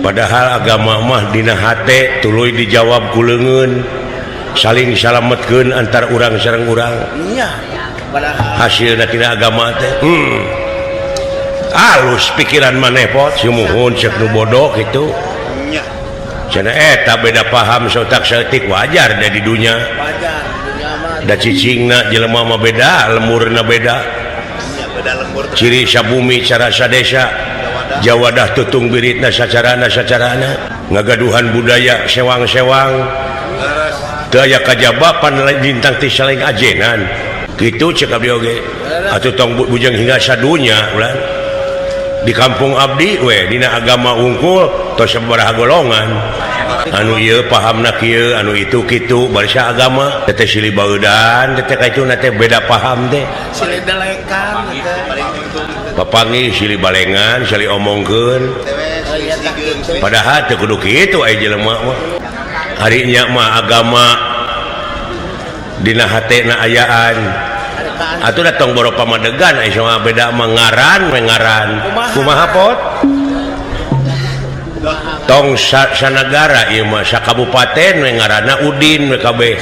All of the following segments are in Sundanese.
Padahal agama mah dina hate tuluy dijawab ku leungeun, saling salametkeun antar urang sareng urang. Iya, padahal Hasilna tina agama teh alus pikiran maneh, Pot. Sumuhun, cek nu bodoh kitu. Cenah eta beda paham saeutik saeutik wajar da di dunya. Wajar dunia mah. Da cicingna jelema mah beda, lemburna beda. Nya, beda lembur. Ciri sabumi cara sadesa jawadah tutung biritna sacarana sacarana ngagaduhan budaya sewang-sewang. Leres. Teu aya kajaba pan lintang ti saling ajenan kitu, cek abdi oge. Atuh tong bujeng hingga sadunya ulah di kampung abdi we dina agama unggul tos sabaraha golongan anu ieu pahamna kieu, anu itu kitu, barisa agama teh silih baeudan teh ka itu teh beda paham teh. Silih delekan teh. Paling untung. Papanggih silih balengan, silih omongkeun. Teh Oh, iya, tak gitu. Padahal teu kudu kitu aya jelema mah. Ari nya mah agama dina hatena ayaan. Atuh da tong boro pamadegan aya mah beda mah ngaran we ngaran. Kumaha, Pot? Tong sanagara ieu mah, sakabupaten we ngaranna Udin we kabeh.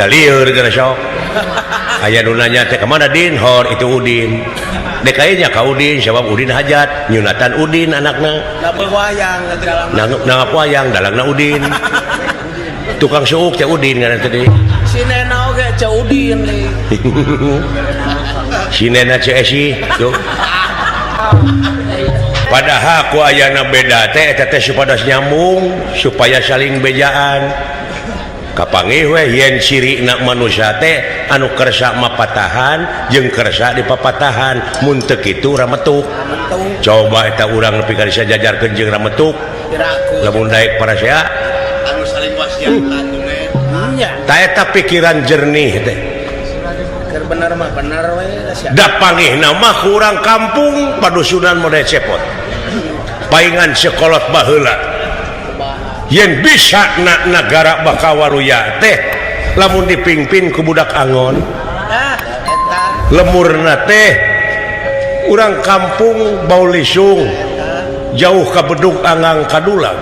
Da lieur geus sok. Aya nu nanya teh, "Ka mana, Din?" "Hor itu Udin." DKI nya ka Udin sabab Udin hajat nyunatan Udin anakna. Nggak wayang dalam. Nanggap wayang dalangna Udin. Tukang suuk teh Udin ngaran tadi. Si Nena oge Ceu Udin li. Si Nena Ceu Esi tuh. Padahal ku ayana beda teh eta teh supados nyambung, supaya saling bejaan. Kapanggih we yen cirina manusia teh anu kersa mapatahan jeung kersa dipapatahan. Mun teu kitu rametuk. Coba eta urang nepi ka disajajarkeun jeung rametuk. Piraku. Lamun daek parasea. Anu saling wasiatan tuh. Nya. Ta eta pikiran jernih teh. Keur bener mah bener we sia. Da panggihna mah ku urang kampung padusunan model cepot. Paingan sekolot baheula. Yen bisa na negara bakal waruya teh lamun dipimpin ku budak angon. Ah, eta. Lemurna teh urang kampung bau lisung jauh ka bedug anggang kadulang.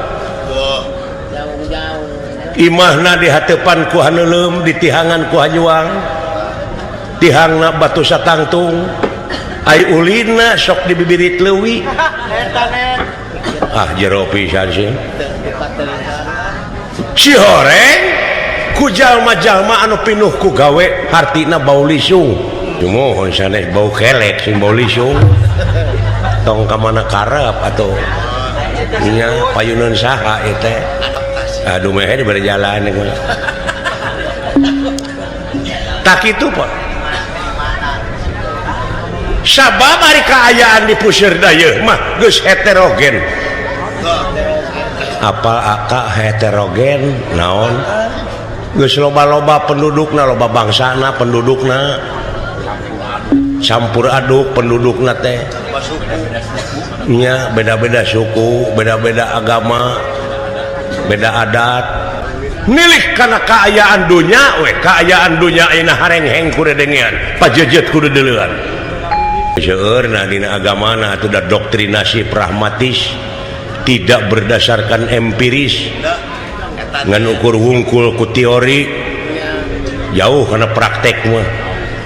Wah, Jauh-jauh. Imahna dihatepan ku haneuleum, ditihangan ku hajuang, tihangna batu satangtung, ai ulina sok dibibirit leuwi. Eta nen. Ah, jero pisan sih. Teu dipateuhan. Cihoreng ku jalma-jalma anu pinuh ku gawe, hartina bau lisung. Cumuhun sanes bau kelek sing bau lisung. Tong ka mana karep atuh nya, payuneun saha ieu teh? Aduh, meh dibere jalan ieu. Tak kitu, Pak. Sabab ari kaayaan di puseur dayeuh mah geus heterogen. Apal aka heterogen naon? Geus loba-loba pendudukna, loba bangsana pendudukna, campur aduk pendudukna teh nya, beda-beda suku, beda-beda agama, beda adat. Milik karena keayaan dunya we, keayaan dunya ayeuna harengheng ku dedengean, pajejet kudu deuleuan. Seueurna dina agamana atuh da doktrinasi pragmatis, tidak berdasarkan empiris, ngan ukur wungkul ku teori, jauh karena praktek mah.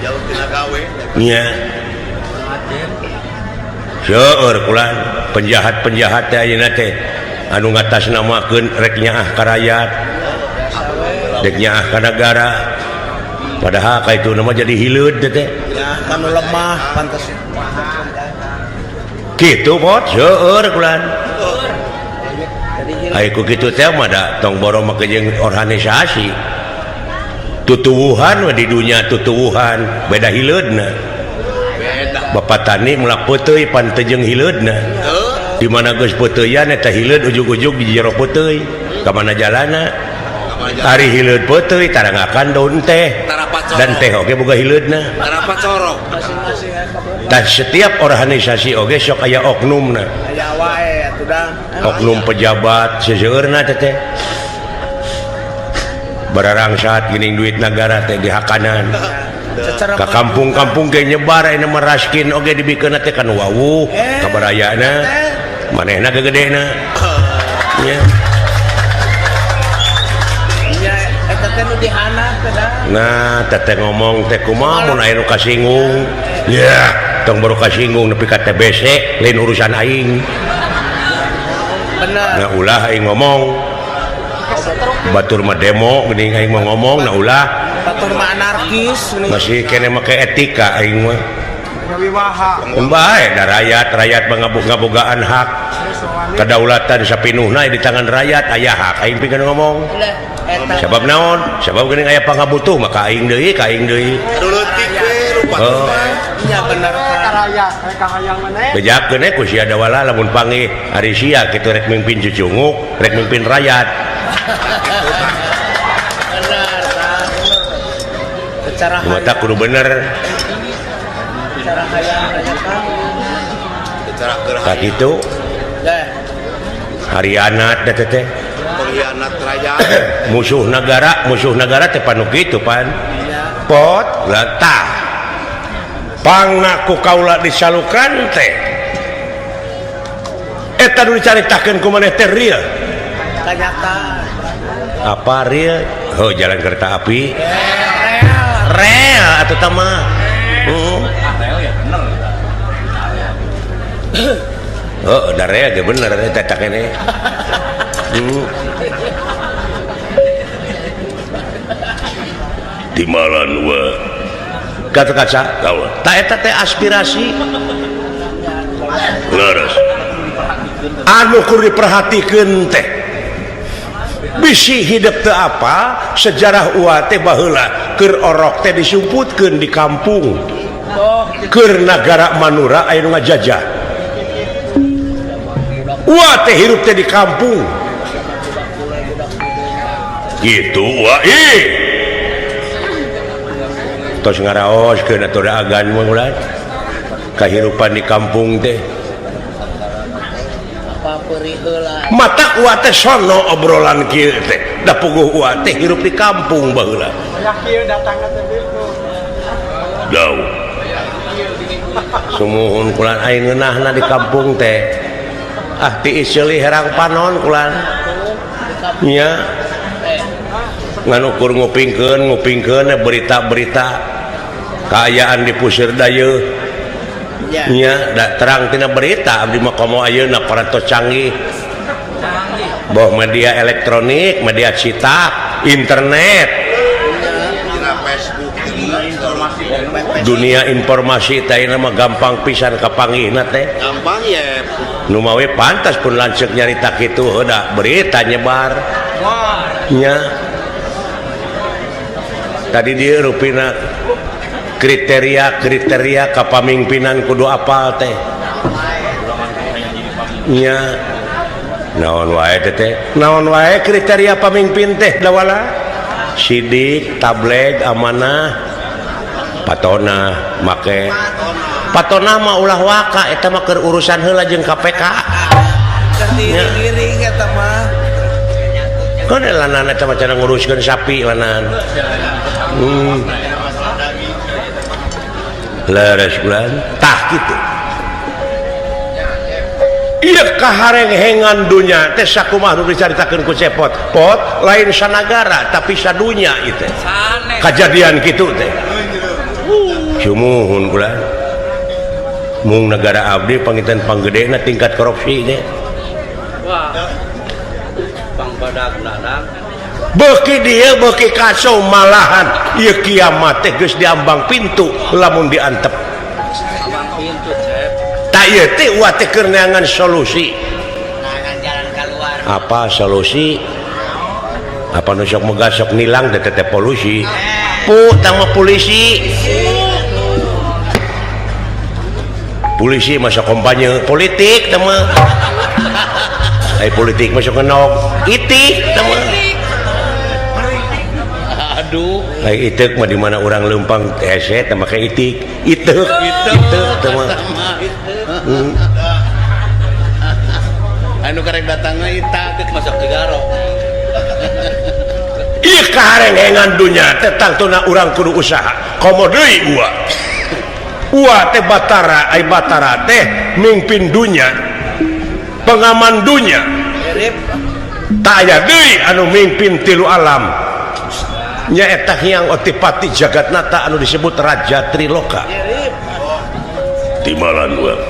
Jauh tina gawe. Nya, seueur kulan penjahat-penjahat teh ayeuna teh anu ngatasnamakeun rek nyaah ka rakyat, rek nyaah ka nagara, padahal ka itu nama jadi hileud teh teh. Ya, kanu lemah pantes. Kitu, Pot, seueur kulan. Jadi hileud. Ai ku kitu teh mah da tong boro make jeung organisasi, tutuwuhan we di dunya, tutuwuhan beda hileudna. Beda. Bapak tani melak peuteuy pan teu jeung hileudna. Heuh. Di mana geus peuteuyan eta hileud ujug-ujug di jero peuteuy, ka mana jalana? Ari hileud peuteuy tarangakan daun teh. Tara pacorok. Dan teh oge boga hileudna. Tara pacorok. Masing-masing aya kabeh. Dan setiap organisasi oge sok aya oknumna. Aya wae atuh dah. Oknum pejabat seseueurna teh teh bararangsat geuning duit negara teh dihakanan. Secara ka kampung-kampung ge nyebar ayeuna mah, raskin oge dibikeun teh kan wawuh kabarayana. Manehna gegedena. Nya. Nya eta teh nu dihandap teh da. Nah, teteh ngomong teh kumaha mun aya nu kasinggung. Ya, tong baru kasinggung nepi ka TBC lain urusan aing. Bener. Nah ulah aing ngomong. Batur mah demo geuning aing mah ngomong nah ulah. Batur mah anarkis geuning. Masih kene make etika aing mah. Bae da rakyat, rakyat mah ngabogaan hak. Kedaulatan sapinuhna di tangan rakyat aya hak aing pikeun ngomong. Sabab naon? Sabab geuning aya pangabutuh maka aing deui, ka aing deui. Leutik we rupa. Oh. Nya bener Karaya, kahayang maneh. Bejakeun ku sia dawala lamun panggih ari sia kitu rek mimpin cucunguk, rek mimpin rakyat. Bener tah. Secara Mata kudu bener. Secara hayang rakyat tah. Secara keur Tah kitu. Deh. Harianat da teh. Pengkhianat rakyat. Musuh negara teh panu kitu pan. Pot lah tah. Pangna ku kaula disalukan teh. Eta nu dicaritakeun ku maneh teh real. Kanyataan. Apa real? Oh, jalan kereta api. Rel atuh tah mah. Heeh. Rel ya bener. Oh, da rel ge bener eta tah kene. Timalan we. Kata kaca kaula. Ta eta teh aspirasi. Leres. Anu kudu diperhatikeun teh. Bisi hidup teu apa sejarah ua teh baheula keur orok teh disumputkeun di kampung. Keur nagara Manura aya nu ngajajah. Ua teh hirup teh di kampung. Gitu ua ih. Tos ngaraoskeun atuh da agan mah ulah. Kahirupan di kampung teh. Mata ua teh sono obrolan kieu teh. Da puguh ua teh hirup di kampung baheula. Ya kieu datangna teh bilku. Jauh. Sumuhun kulan aing ngeunahna di kampung teh. Ah tiis seuli herang panon kulan. Nya. Ngan ukur ngupingkeun berita-berita kaayaan di Pusir Dayeuh. Nya da terang tina berita abdi mah komo ayeuna parantos canggih. Boh media elektronik, media cetak, internet. Dunia informasi teh ayeuna mah gampang pisan kapanggihna teh. Gampang ye. Nu mawe pantas pun lanceuk nyarita kitu heuh da berita nyebar. Nya. Tadi dia rupina kriteria kapamimpinan kudu apal teh. Nya. Naon wae teh? Naon wae kriteria pamimpin teh dawala? Sidik, tableg, amanah, patona make. Patona mah ulah waka eta mah keur urusan heula jeung KPK. Giring-giring eta mah. Kan lanan eta mah cara nguruskeun sapi lanan. Leres bulan tah kitu. Ieu kaharenghengan dunya teh sakumaha nu dicaritakeun ku Cepot. Pot lain sanagara tapi sadunya ieu teh. Kajadian kitu teh. Sumuhun kula. Mung negara abdi pangitan panggedena tingkat korupsi teh. Wah. Pangbadag-dadag. Beuki dieu beuki kacau malahan ieu kiamat teh geus diambang pintu lamun diantep. Ambang pintu, Cep. Tah ieu teh ulah teh keur neangan solusi. Neangan jalan keluar. Apa solusi? Apa nu sok megah sok nilang teh teh polusi. Pu tah mah polisi. Polisi masuk kampanye politik teh mah. Ai politik masuk ngenog itik teh mah. Aduh. Ai itik mah di mana urang leumpang hese teh make itik. Itik, itik teh mah. Anu karek datangna itak masuk Cigaro. Ieu kaharenghengan dunya teh tangtuna urang kudu usaha. Komo deui ua. Ua teh Batara, ai Batara teh mimpin dunya. Pengaman dunya. Tak aya deui anu mimpin tilu alam. Nyaeta Hyang Otipati Jagatnata anu disebut Raja Triloka. Timalan urang.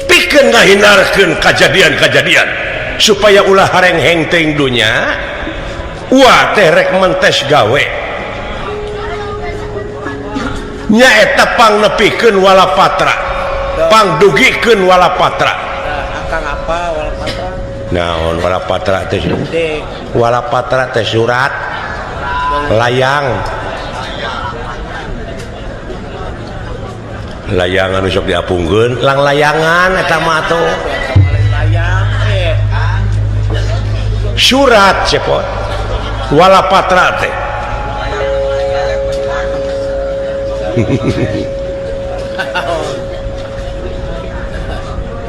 Pikeun ngahindarkeun kajadian-kajadian supaya ulah harengheng teuing dunya. Ua teh rek mentes gawe. Nyaeta pangnepikeun walapatra. Pangdugikeun walapatra. Akang apa walapatra? Naon walapatra teh? Walapatra teh surat layang. Layangan anu sok diapungkeun, lang layangan eta mah atuh. Surat cepot. Walapatra teh.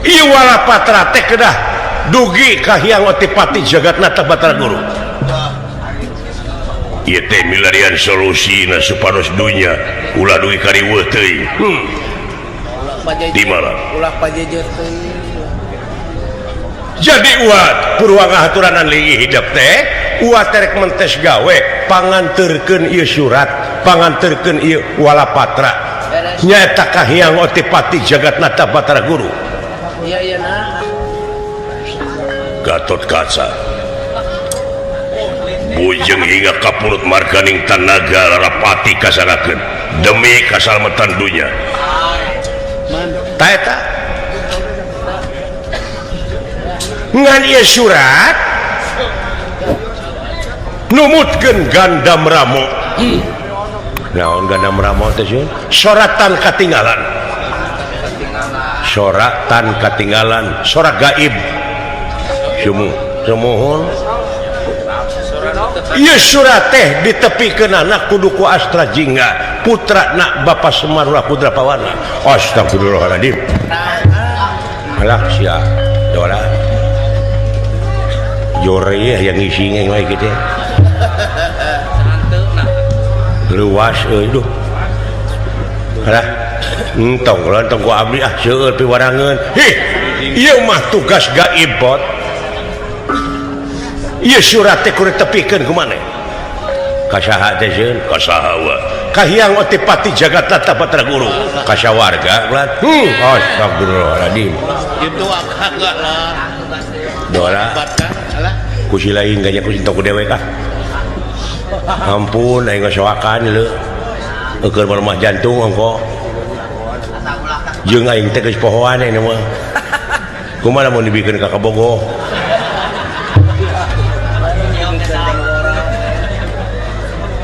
Ieu walapatra teh kedah dugi ka Hyang Otipati Jagatnata Batara Guru. Ieu teh milarian solusina supados dunya ulah dugi kariweuh teuing. Di mana? Ulah pajejer teuing. Jadi uat purwa ngahaturanan linggih hidep teh uat terek mentes gawe panganterkeun ieu surat, panganterkeun ieu walapatra. Nyaeta ka Hyang Otipati Jagatnata Batara Guru. Iya iya nah. Gatot Kaca bujeng hingga kapurut marganing tanaga larapati kasanakeun demi kasalamatan dunya. Ta eta ngan ieu surat numutkeun Gandam Ramo. Naon Gandam Ramo teh sieun? Soratan katinggalan. Soratan katinggalan, sorak gaib. Sumuhun. Ieu surat teh ditepikeun anak kudu ku Astra Jingga, putra nak Bapa Semar Ulah Kudra Pawana. Astagfirullahaladzim. Alah sia, dola. Jore yang ngisi wae kitu. Luas euy duh. Alah, entong lah entong ku abdi ah seueur piwarangeun. Hih, ieu mah tugas gaib bot. Ieu surat teh kudu ditepikeun ku maneh. Ka saha teh sieun? Ka saha wa? Ka Hyang Otipati Jagatnata Batara Guru. Ka sawarga ulah. Astagfirullahaladzim. Itu akang lah. Dola. Ku si lain ganya ku sintok ku dewek ah. Ampun aing ngasoakan leu. Eukeun lemah jantung ongko. Jeung aing teh geus pohoan aing mah. Kumaha mun dibikeun ka Kabogoh?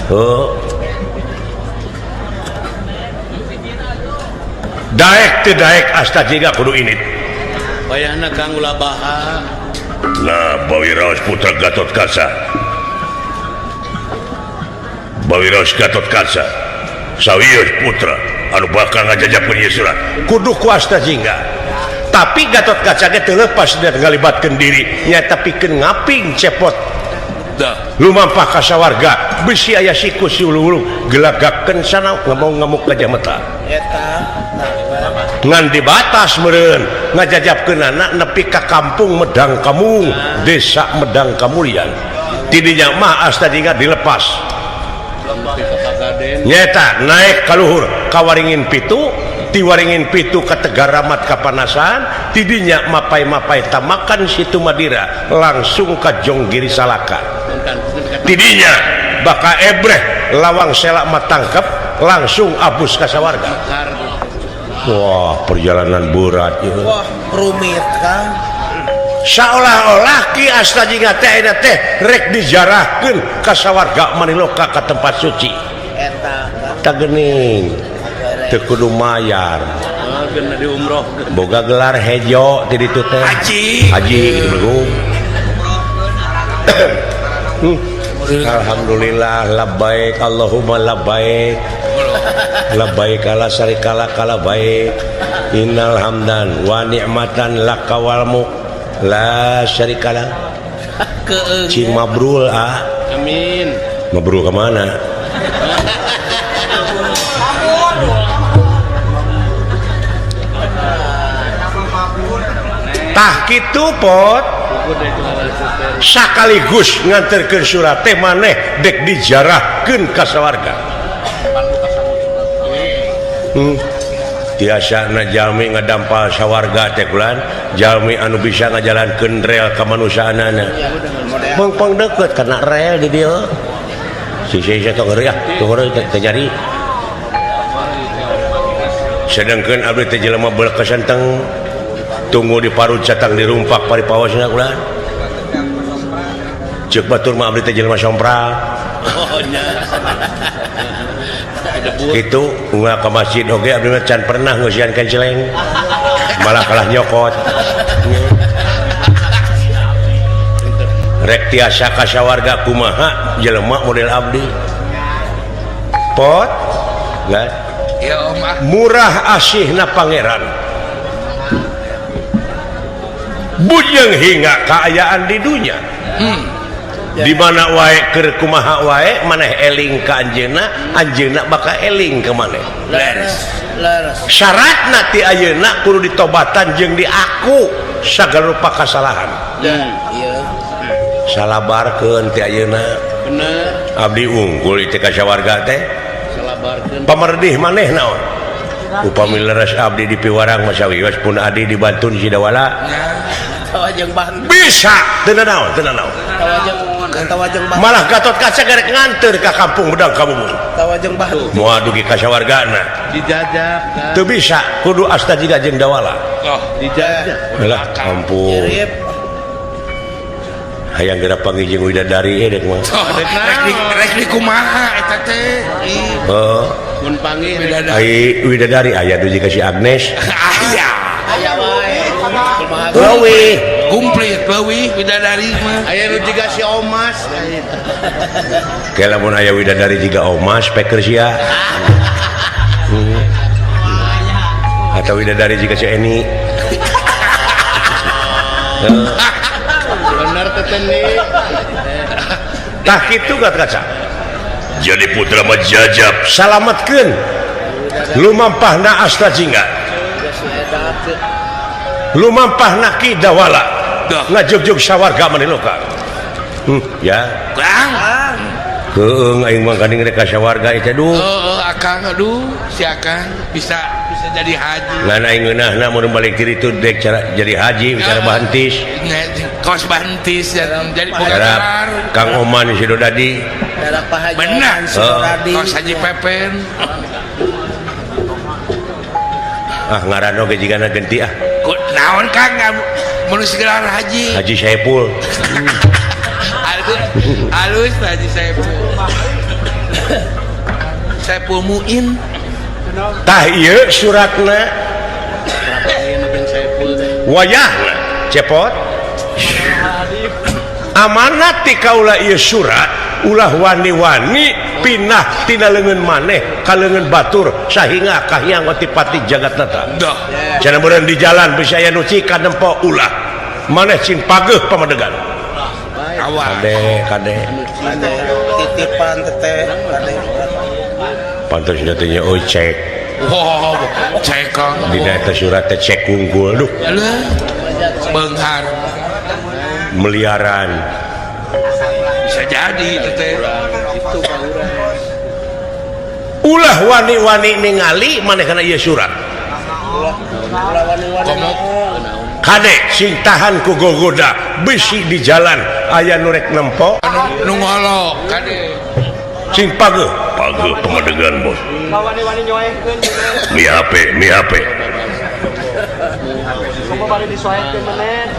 Heuh. Daek teu daek asta jiga kudu init. Wayahna Kang ulah baha. Nah, Bawiraos putra Gatot Kaca. Bawiraos Gatot Kaca. Sawios putra anu bakal ngajajapkeun ieu surat. Kudu ku asta jingga. Tapi Gatot Kaca ge teu leupas dina ngalibatkeun diri, nyaeta pikeun ngaping cepot. Lumampah ka sawarga, bisi aya siku si ulu-ulu gelagakeun sana ngamuk-ngamuk gajah meta. Eta ngan dibatas meureun ngajajapkeun anak nepi ka kampung Medang Kamung, desa Medang Kamulian. Tidinya mah asta jingga dilepas. Nyata naik ka luhur ka Waringin Pitu, ti Waringin Pitu ka Tegaramat kapanasan, tidinya mapai-mapai tamakan situ Madira langsung ka Jonggiri Salaka. Tidinya baka ebreh lawang selak matangkep langsung abus ka sawarga. Wah, perjalanan berat ieu. Wah, rumit kan. Seolah-olah Ki Asta Jingga teh ayeuna teh rek dijarahkeun ka sawarga Maniloka ka tempat suci. Eta tah geuning teu kudu mayar. Boga gelar hejo ti ditu teh. Haji. Haji gitu begung. Alhamdulillah labbaik Allahumma labbaik. Labbaik la syarika laka labbaik. Innal hamdan wa ni'matan laka wal mulk la syarika lak. Cing mabrul ah. Amin. Mabrul ke mana? Tah kitu pot sakaligus nganterkeun surat teh maneh dek dijarahkeun ka sawarga. Tiasa na jalmi ngadampal sawarga teh kulan jalmi anu bisa ngajalankeun rel kamanusiaanana. Mongpong deket kana rel di dieu. Si si tong heureuy ah, tong heureuy teh nyari. Sedangkan abdi teh jelema beuleuh tunggu di parut catang dirumpak pari pawasna kulan. Ceuk batur mah abdi teh jelema sompral. Oh nya. Itu unggal ka masjid oge abdi mah can pernah ngeusian kenceleng. Malah kalah nyokot. Rek tiasa ka sawarga kumaha jelema model abdi. Pot kan? Ya Om ah. Murah asihna pangeran. Bujeng hingga kaayaan di dunya. Di mana wae keur kumaha wae maneh eling ka anjeunna, anjeunna bakal eling ka maneh. Leres. Leres. Syaratna ti ayeuna kudu ditobatan jeung diaku sagala rupa kasalahan. Iya. Salabarkeun ti ayeuna. Bener. Abdi unggul ieu ka sawarga teh. Salabarkeun. Pamerdih maneh naon? Upami leres abdi di piwarang masawios pun adi dibantun Sidawala. Tawa jeung bahan. Bisa teu naon, teu naon. Tawa jeung tawa jeung bahan. Malah Gatot Kaca garek nganteur ka kampung Medang Kabumun. Tawa jeung bahan. Moal dugi ka sawargana. Dijajak kan. Teu bisa kudu asta jiga jeung Dawala. Oh, dijajak. Lah ampun. Mirip. Hayang geura panggih jeung widadari dek mah. Rek di rek di kumaha eta teh? Ih, Heeh. Mun panggih widadari. Ai widadari aya dugi ka si Agnes. Aya. Aya wae. Kumaha? Leuwih. Komplit leuwih widadari mah. Aya nu jiga si Omas. Ke lamun aya widadari jiga Omas peker sia. Atau widadari jiga si Eni. Bener teh nih. Tah kitu Gatot Kaca. Jadi putra mah jajab salametkeun lumampahna asta jingga. Lumampahna Ki Dawala. Ngajugjug sawarga maniloka. Ya. Kang. Keung aing mah gandeng rek ka sawarga ieu teh duh. Heeh, Akang aduh, si Akang bisa bisa jadi haji. Ngan aing ngeunahna mun balik diri itu dek cara jadi haji bicara bahantis. Nya, kos bantis ya, jadi boga Cara gelar. Kang Oman Sidodadi. Darah Pak Haji Benar. Oman Sidoradi. Kos Haji Pepen. Ah ngaran oge jigana genti ah. Ku naon Kang mun gelar haji. Haji Saipul. Alus, alus Haji Saipul. Saipul Muin. Tah ieu suratna wayahna cepot. Amanat ti kaula ieu surat ulah wani-wani pinah tina leungeun maneh ka leungeun batur sahingga kahiyang otipati jagatnata. Dah. Cenah meureun di jalan bisa aya nu cika nempo ulah maneh cing pageuh pamadegan. Awas. Kade kade Kade titipan teteh kade. Pantes teh nya euy cek. Wow, cek Kang. Dina eta surat teh cek unggul duh. Alah. Beunghar. Miliaran. Bisa jadi teteh. Itu Pak Urang. Ulah wani-wani ningali maneh kana ieu surat. Ulah wani-wani. Komo Kade sing tahan ku gogoda bisi di jalan aya nu rek nempo anu nu ngolok kade. Sing pageuh pageuh pamadegan bos. Ulah wani-wani nyoehkeun maneh. Mi HP mi HP. Komo bari disoehkeun maneh.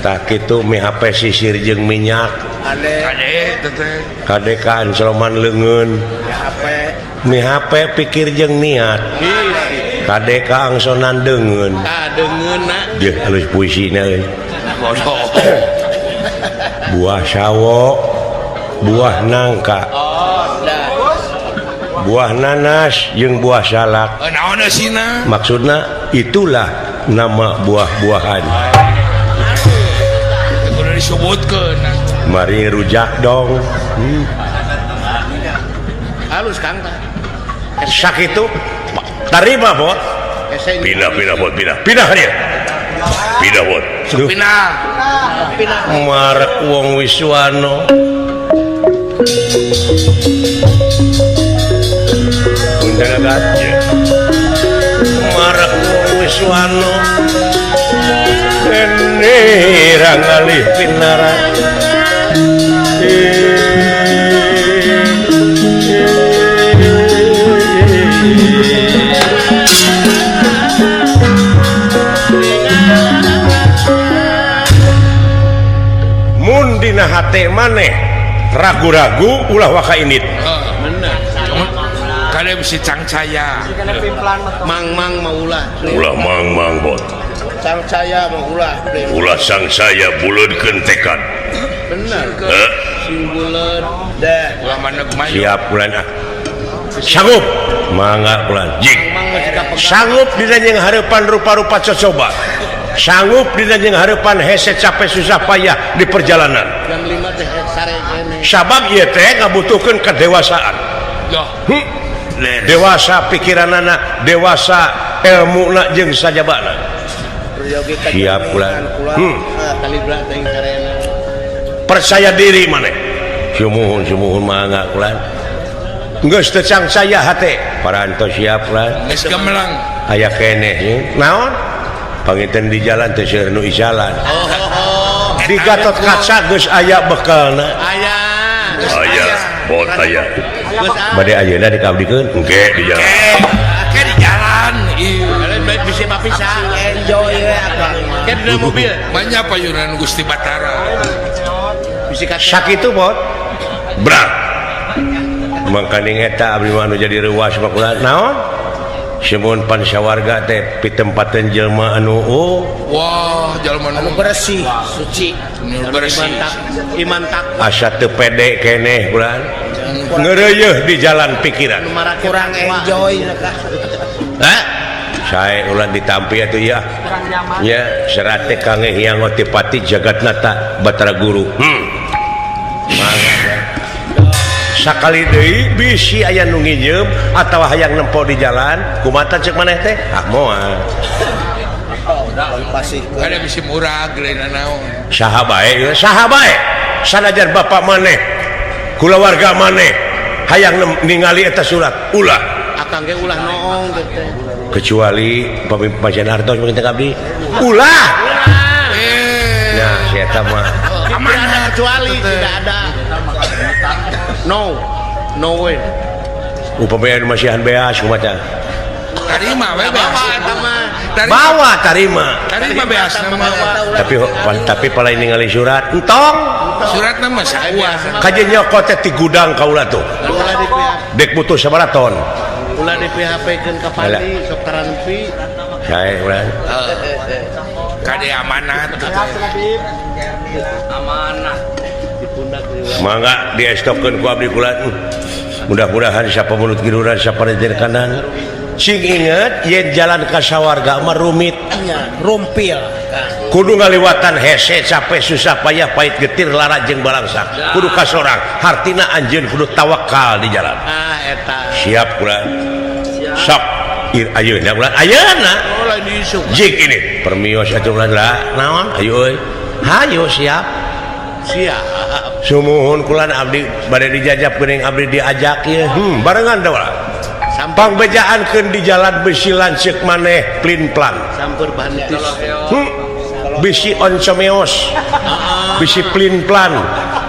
Tah kitu mi HP sisir jeung minyak. Kade Kade teteh. Kade ka ancloman leungeun. HP. Mi HP pikir jeung niat. Kade ka angsonan deungeun. Tah deungeunna. Jeung halus puisina euy. Bodoh. Buah sawo, buah nangka, Dah. buah nanas jeung buah salak. Naon eusina? Maksudna itulah nama buah-buahan. Kudu disebutkeun. Mari rujak dong. Halus Kang tah. Sakitu tarima bot. Hese Pindah pindah bot pindah. Pindah dia. Pindah bot. Pindah. Marek wong Wiswano. Punten aja. Marek wong Wiswano. Ene ra ngalih pinarak. Mun dina hate maneh ragu-ragu ulah waka init. Bener. Kade bisi cangcaya. Mang-mang maulah. Ulah mang-mang bot. Cangcaya mah ulah. Ulah sangsaya buleudkeun tekad. Bener. Sing buleud. Ulah maneg mayu. Siap bulan ah. Sanggup. Mangga bulan. Jik. Sanggup dina jeung hareupan rupa-rupa cocoba. Sanggup dina jeung hareupan hese capek susah payah di perjalanan. Jam 5 teh sare keneh. Sabab ieu teh ngabutuhkeun kedewasaan. Dewasa pikiranana, dewasa ilmuna jeung sajabana. Siap bulan. Percaya diri maneh. Sumuhun sumuhun mangga bulan. Geus teu cangsaya hate. Parantos siap bulan. Geus gemelang. Aya keneh naon? Panginten di jalan teh seueur nu ijalan. Di Gatot Kaca geus aya bekalna. Aya. Aya, bot aya. Bade ayeuna dikabdikeun engke di jalan. Engke di jalan. Ieu bisi papisah. Enjoy we akang. Ke dina mobil. Banyak payunan Gusti Batara. Bisi kaca. Sakitu bot. Brak. Mangkaning eta abdi mah anu jadi reuwas mah kula naon? Semun pansawarga teh pitempateun jelema anu wah jelema anu bersih suci anu bersih iman takwa asa teu pede keneh bulan ngeureuyeih di jalan pikiran kurang enjoy hah sae ulah ditampi atuh ya nya serat teh kange Hyang Otipati Jagatnata Batara Guru mangga sakali deui bisi aya nu nginjeum atawa hayang nempo di jalan kumaha cek maneh teh ah moal kada bisi murah geuleuh naon saha bae saha bae sanajan bapak maneh kulawarga maneh hayang ningali eta surat ulah akang ge ulah noong teh kecuali pamimpin hartos mungkin teh abdi ulah nah si eta mah amanah kecuali tidak ada no no way upamanya masihan beas kumaha tarima we bawa eta mah bawa tarima tarima beas tapi palai ningali surat entong suratna mah sakuah kaje nyokot teh ti gudang kaula tuh dek butuh sabaraha ton ulah di PHP keun ka pandi sok taranpi sae ulah kade amanat amanah mangga diestokeun ku abdi kula mudah-mudahan sapa mulut giluran sapa rejer kanan sing inget yen jalan ka sawarga mah rumit rumpil kudu ngaliwatan hese capek susah payah pahit getir lara jeung balangsak kudu kasorang hartina anjeun kudu tawakal di jalan ah eta siap kula sok ayeuna kula ayeuna jik ini permios atuh ulah naon ayo euy hayo siap siap sumuhun kulan abdi bade dijajab geuning abdi diajak ieu barengan da ulah pangbejaankeun di jalan besi lanceuk maneh plin-plan sampur bantis bisi oncomeos bisi plin-plan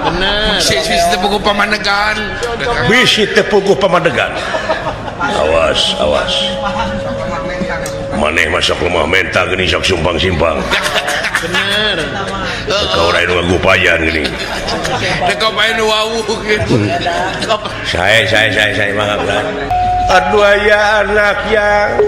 bener bisi teu puguh pamadegan bisi teu puguh pamadegan awas awas maneh masuk lemah mental geuning sok sumpang-simpang bener kau lain ngagupayan geuning teu kapain wau gitu saya mangga bulan aduh aya anak yang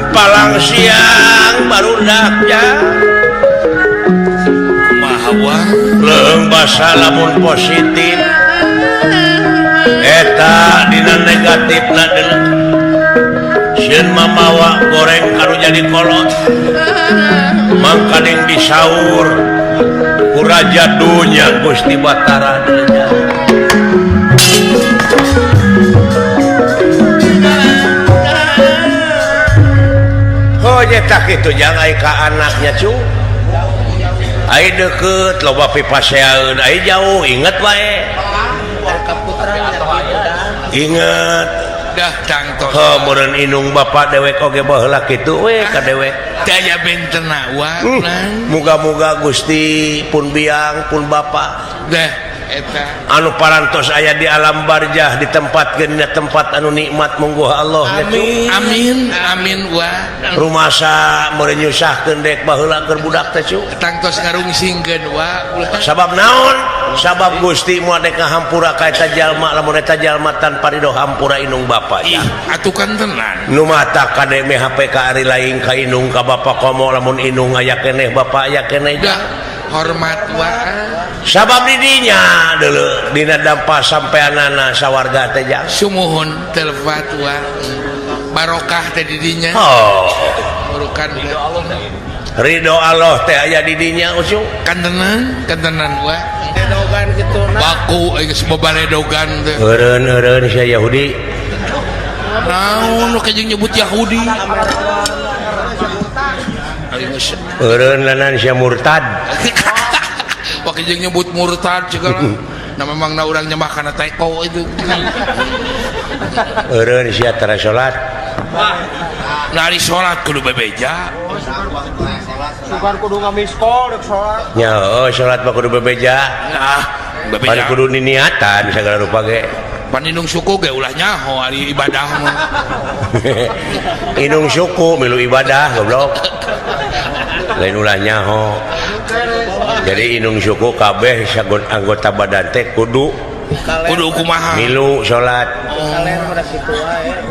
palang siang barudaknya mahawa leung basa lamun positif eta dina negatifna deuleu Sieun mamawa goreng kanu jadi kolot mangkaning disaur ku raja dunya Gusti Batara oh nyetak itu jangan ka anaknya cu ai deukeut loba pipaseaeun ai jauh inget wae inget dah tangtos heuh meureun indung bapa dewek oge baheula kitu we ka dewek teu aya bentena wa muga-muga Gusti pun biang pun bapa dah eta anu parantos aya di alam barjah ditempatkeun dina tempat anu nikmat mungguh Allah amin amin amin wa rumasa meureun nyusahkeun dek baheula keur budak teh cu tangtos ngarungsingkeun wa sabab naon sabab Gusti moal dek ngahampura ka eta jalma lamun eta jalma tanpa ridho hampura indung bapa ih atuh kan tenan nu mata kade MHP ka ari lain ka indung ka bapa komo lamun indung aya keneh bapa aya keneh dah hormat wa sabab didinya deuleu dina dampa sampeanana sawarga teh jang sumuhun telfat wa barokah teh didinya oh murukan ridho Allah teh aya didinya usung kantenan kantenan wa ledogan kitu na baku geus babaledogan teh eureun-eureun sia Yahudi naon nu kajeng nyebut Yahudi eureun lanan sia murtad wah kajeng nyebut murtad segala nah memang na urang nyembah kana teko itu eureun sia tara salat nari salat kudu bebeja sugan kudu ngamiskol rek salat nya heuh salat mah kudu bebeja nah bebeja kudu niniatan sagala rupa ge panindung suku ge ulah nyaho ari ibadah mah indung suku milu ibadah goblok lain ulah nyaho jadi indung suku kabeh sagon anggota badan teh kudu kudu kumaha milu salat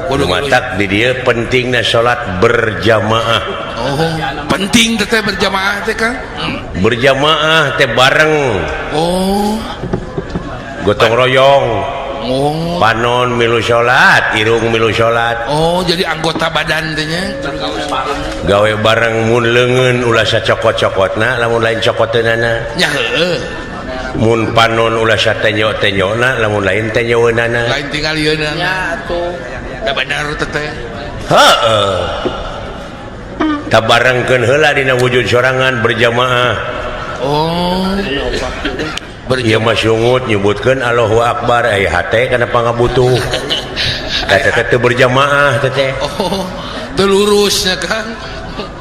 kudu matak di dieu pentingna salat berjamaah oh penting teh berjamaah teh Kang berjamaah teh bareng oh gotong royong oh. Panon milu salat irung milu salat oh jadi anggota badan teh nya gawe bareng mun leungeun ulah sacokot-cokotna lamun lain cokoteunana nya heueuh mun panon ulah satenyo-tenyona lamun lain tenyoeunana lain tingalieunana nya atuh da bener teh heueuh tabarengkeun heula dina wujud sorangan berjamaah oh ieu mah sungut nyebutkeun Allahu Akbar aya hate kana pangabutuh eta teh teu berjamaah teh oh teu lurus nya Kang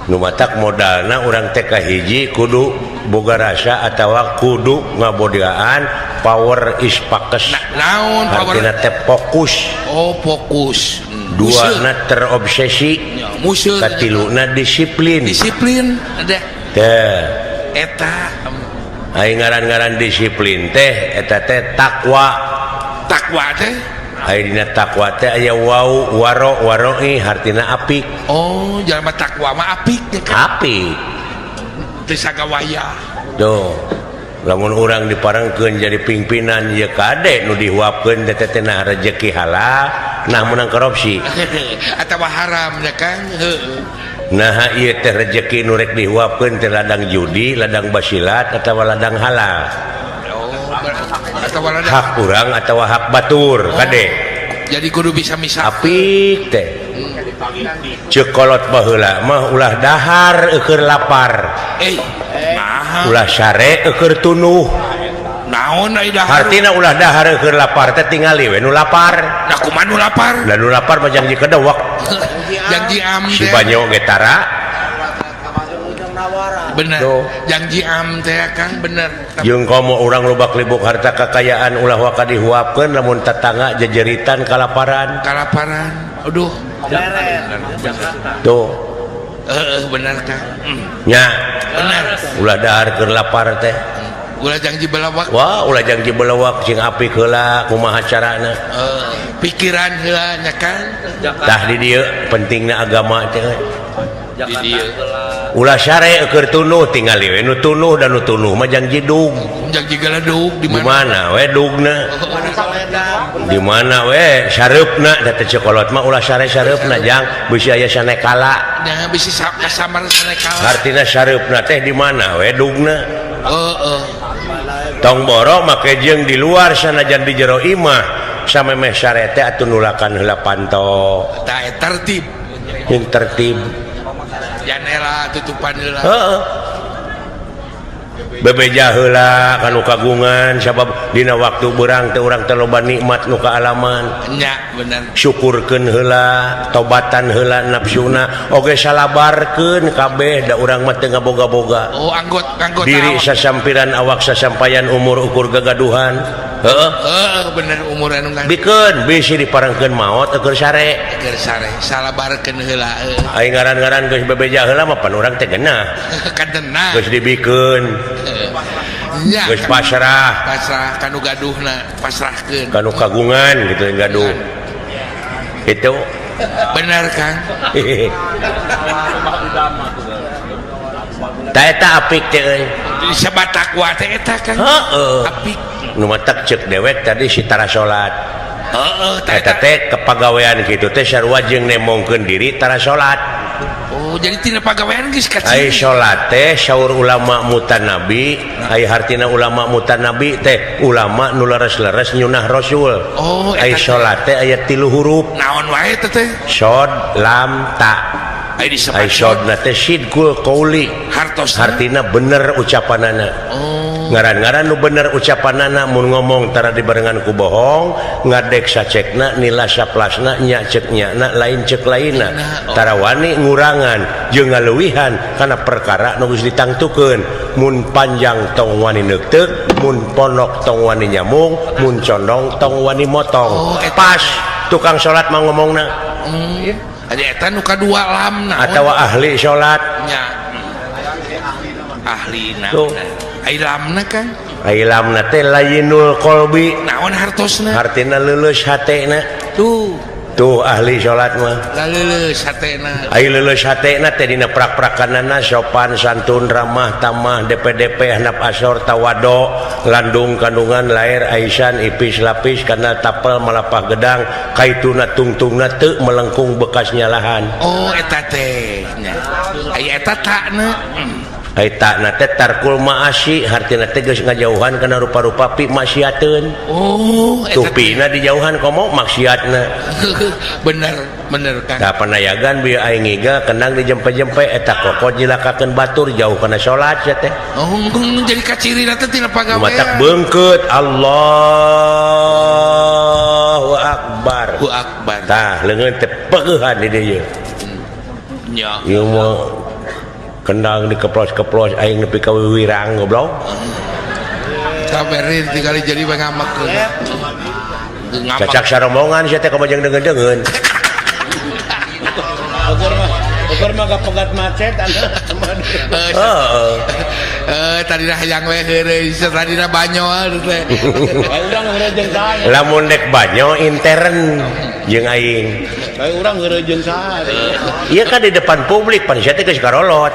nu matak modalna urang teh kahiji kudu boga rasa atawa kudu ngabodiaan power is pakes naon power artina teh fokus oh fokus duana terobsesi katiluna disiplin disiplin ada teh eta ai ngaran-ngaran disiplin teh eta teh takwa takwa teh ai dina takwa teh aya wau waro waroi hartina apik oh jalma takwa mah apik apik teu sagawaya tuh lamun urang diparengkeun jadi pimpinan ye kade nu dihuapkeun teh teh nah rejeki halal nah menang korupsi atawa haram ya Kang heueuh nah ieu teh rejeki nu rek dihuapkeun teh ladang judi ladang basilat atawa ladang halal oh atawa ladang hak urang atawa hak batur oh, kade jadi kudu bisa misah apik teh ceuk kolot baheula mah ulah dahar eueur lapar nah ulah sare eueur tunuh naon ai dahar hartina ulah dahar eueur lapar teh tingali we nu lapar nah kumaha nu lapar lah nu lapar mah janji kedewek janji am si banyo ge tara bener janji am teh Kang bener jeung komo urang lobak libuk harta kakayaan ulah waka dihuapkeun lamun tetangga jejeritan kalaparan kalaparan aduh tuh bener Kang nya bener ulah dahar keur lapar teh ulah janji belawak wah ulah janji belawak sing apik heula kumaha carana pikiran heula nya Kang tah di dieu pentingna agama teh di dieu Ulah sare keur tunuh tingali we nu tunuh dan nu tunuh mah jang jidug. Jang jigaledug di Di mana we dugna? Di mana we sareupna da teh cekolot mah ulah sare sareupna jang bisi aya sanekala. Nya bisi kasamar sanekala. Artina sareupna teh di mana we dugna? Heeh. Tong boro make jeung di luar sanajan di jero imah samemeh sare teh atuh nulakan heula panto. Tah tertib. Jeung tertib. Janela tutupan heula. Heeh. Bebeja heula kanu kagungan sabab dina waktu beurang teh urang teh loba nikmat nu kaalaman. Nya bener. Syukurkeun heula, tobatan heula nafsuna, oge salabarkeun kabeh da urang mah teu ngaboga-boga. Oh, anggot diri awak. Sasampiran awak sasampayan umur ukur gagaduhan. Heeh. Heeh, bener umur anu ngan. Bikeun bisi diparengkeun maot eueur sare. Keur sare, salabarkeun heula heuh. Aing ngaran-ngaran geus bebeja heula mah pan urang teh genah. Kadena. Geus dibikeun. Nya. Geus pasrah. Pasrah kanu gaduhna, pasrahkeun. Kanu kagungan gitu gaduh. Itu bener Kang. Ta eta apik teh euy. Sabatakwa teh eta Kang. Heeh. Apik. Nu matak ceuk dewek tadi si tara salat. Heeh, eta teh kepagawean kitu teh sarua jeung nemongkeun diri tara salat. Oh, jadi tina pagawean geus kaciri. Ai salat teh saur ulama mutanabi, ai hartina ulama mutanabi teh ulama nu leres-leres nyunah rasul. Oh, ai salat teh aya 3 huruf. Naon wae teh teh? Shod, lam, ta. Ai disebut ai shodna teh sidqul qauli. Hartosna hartina bener ucapanana. Oh. Ngaran-ngaran nu bener ucapanana mun ngomong tara dibarengan ku bohong, ngadek sacekna nila saplasna nya cek nyana lain cek lainna. Oh. Tara wani ngurangan jeung ngaleuwihan kana perkara nu geus ditangtukeun. Mun panjang tong wani neukteuk, mun ponok tong wani nyamung, mun condong tong wani motong. Oh, eta. Pas tukang salat mah ngomongna. Ada eta nu kadua lamna atawa ahli salat. Nya. Ahlina. Tuh. Ai lamna Kang. Ai lamna teh layinul qalbi. Naon hartosna? Hartina leuleus hatena. Tuh. Tuh ahli salat mah. La leuleus hatena. Ai leuleus hatena teh dina prak-prakanana sopan santun ramah tamah DPDP handap asor tawado landung kandungan lair aisan ipis lapis kana tapel malapah gedang kaituna tungtungna teu melengkung bekas nyalahan. Oh eta teh nya. Ai eta takna. Ai takna teh tarkul maasi hartina teh geus ngajauhan kana rupa-rupa pi maksiateun. Oh, eta tuh pina dijauhan komo maksiatna. Bener, bener Kang. Tah panayagan bieu aing ngiga kendang dijempe-jempe eta kokot jilakakeun batur jauh kana salat sia teh. Oh, jadi kacirina teh tina pagawean. Matak beungkeut Allahu akbar. Allahu akbar. Tah leungeun teh peueuhan di dieu. Nya. Ieu mah kendang dikeplos-keplos aing nepi ka wiwirang goblok. Saberin tinggal jadi ngamek. Cacak sarombongan sia teh komo jeung deungeun-deungeun. Ukur mah kapegat macet Heeh. Tadina hayang we heureuy, tadina banyo teh. Urang heureuy jeung saha? Lamun dek banyo intern jeung aing. Bae urang heureuy jeung saha? Ieu kan di depan publik pan sia teh geus karolot.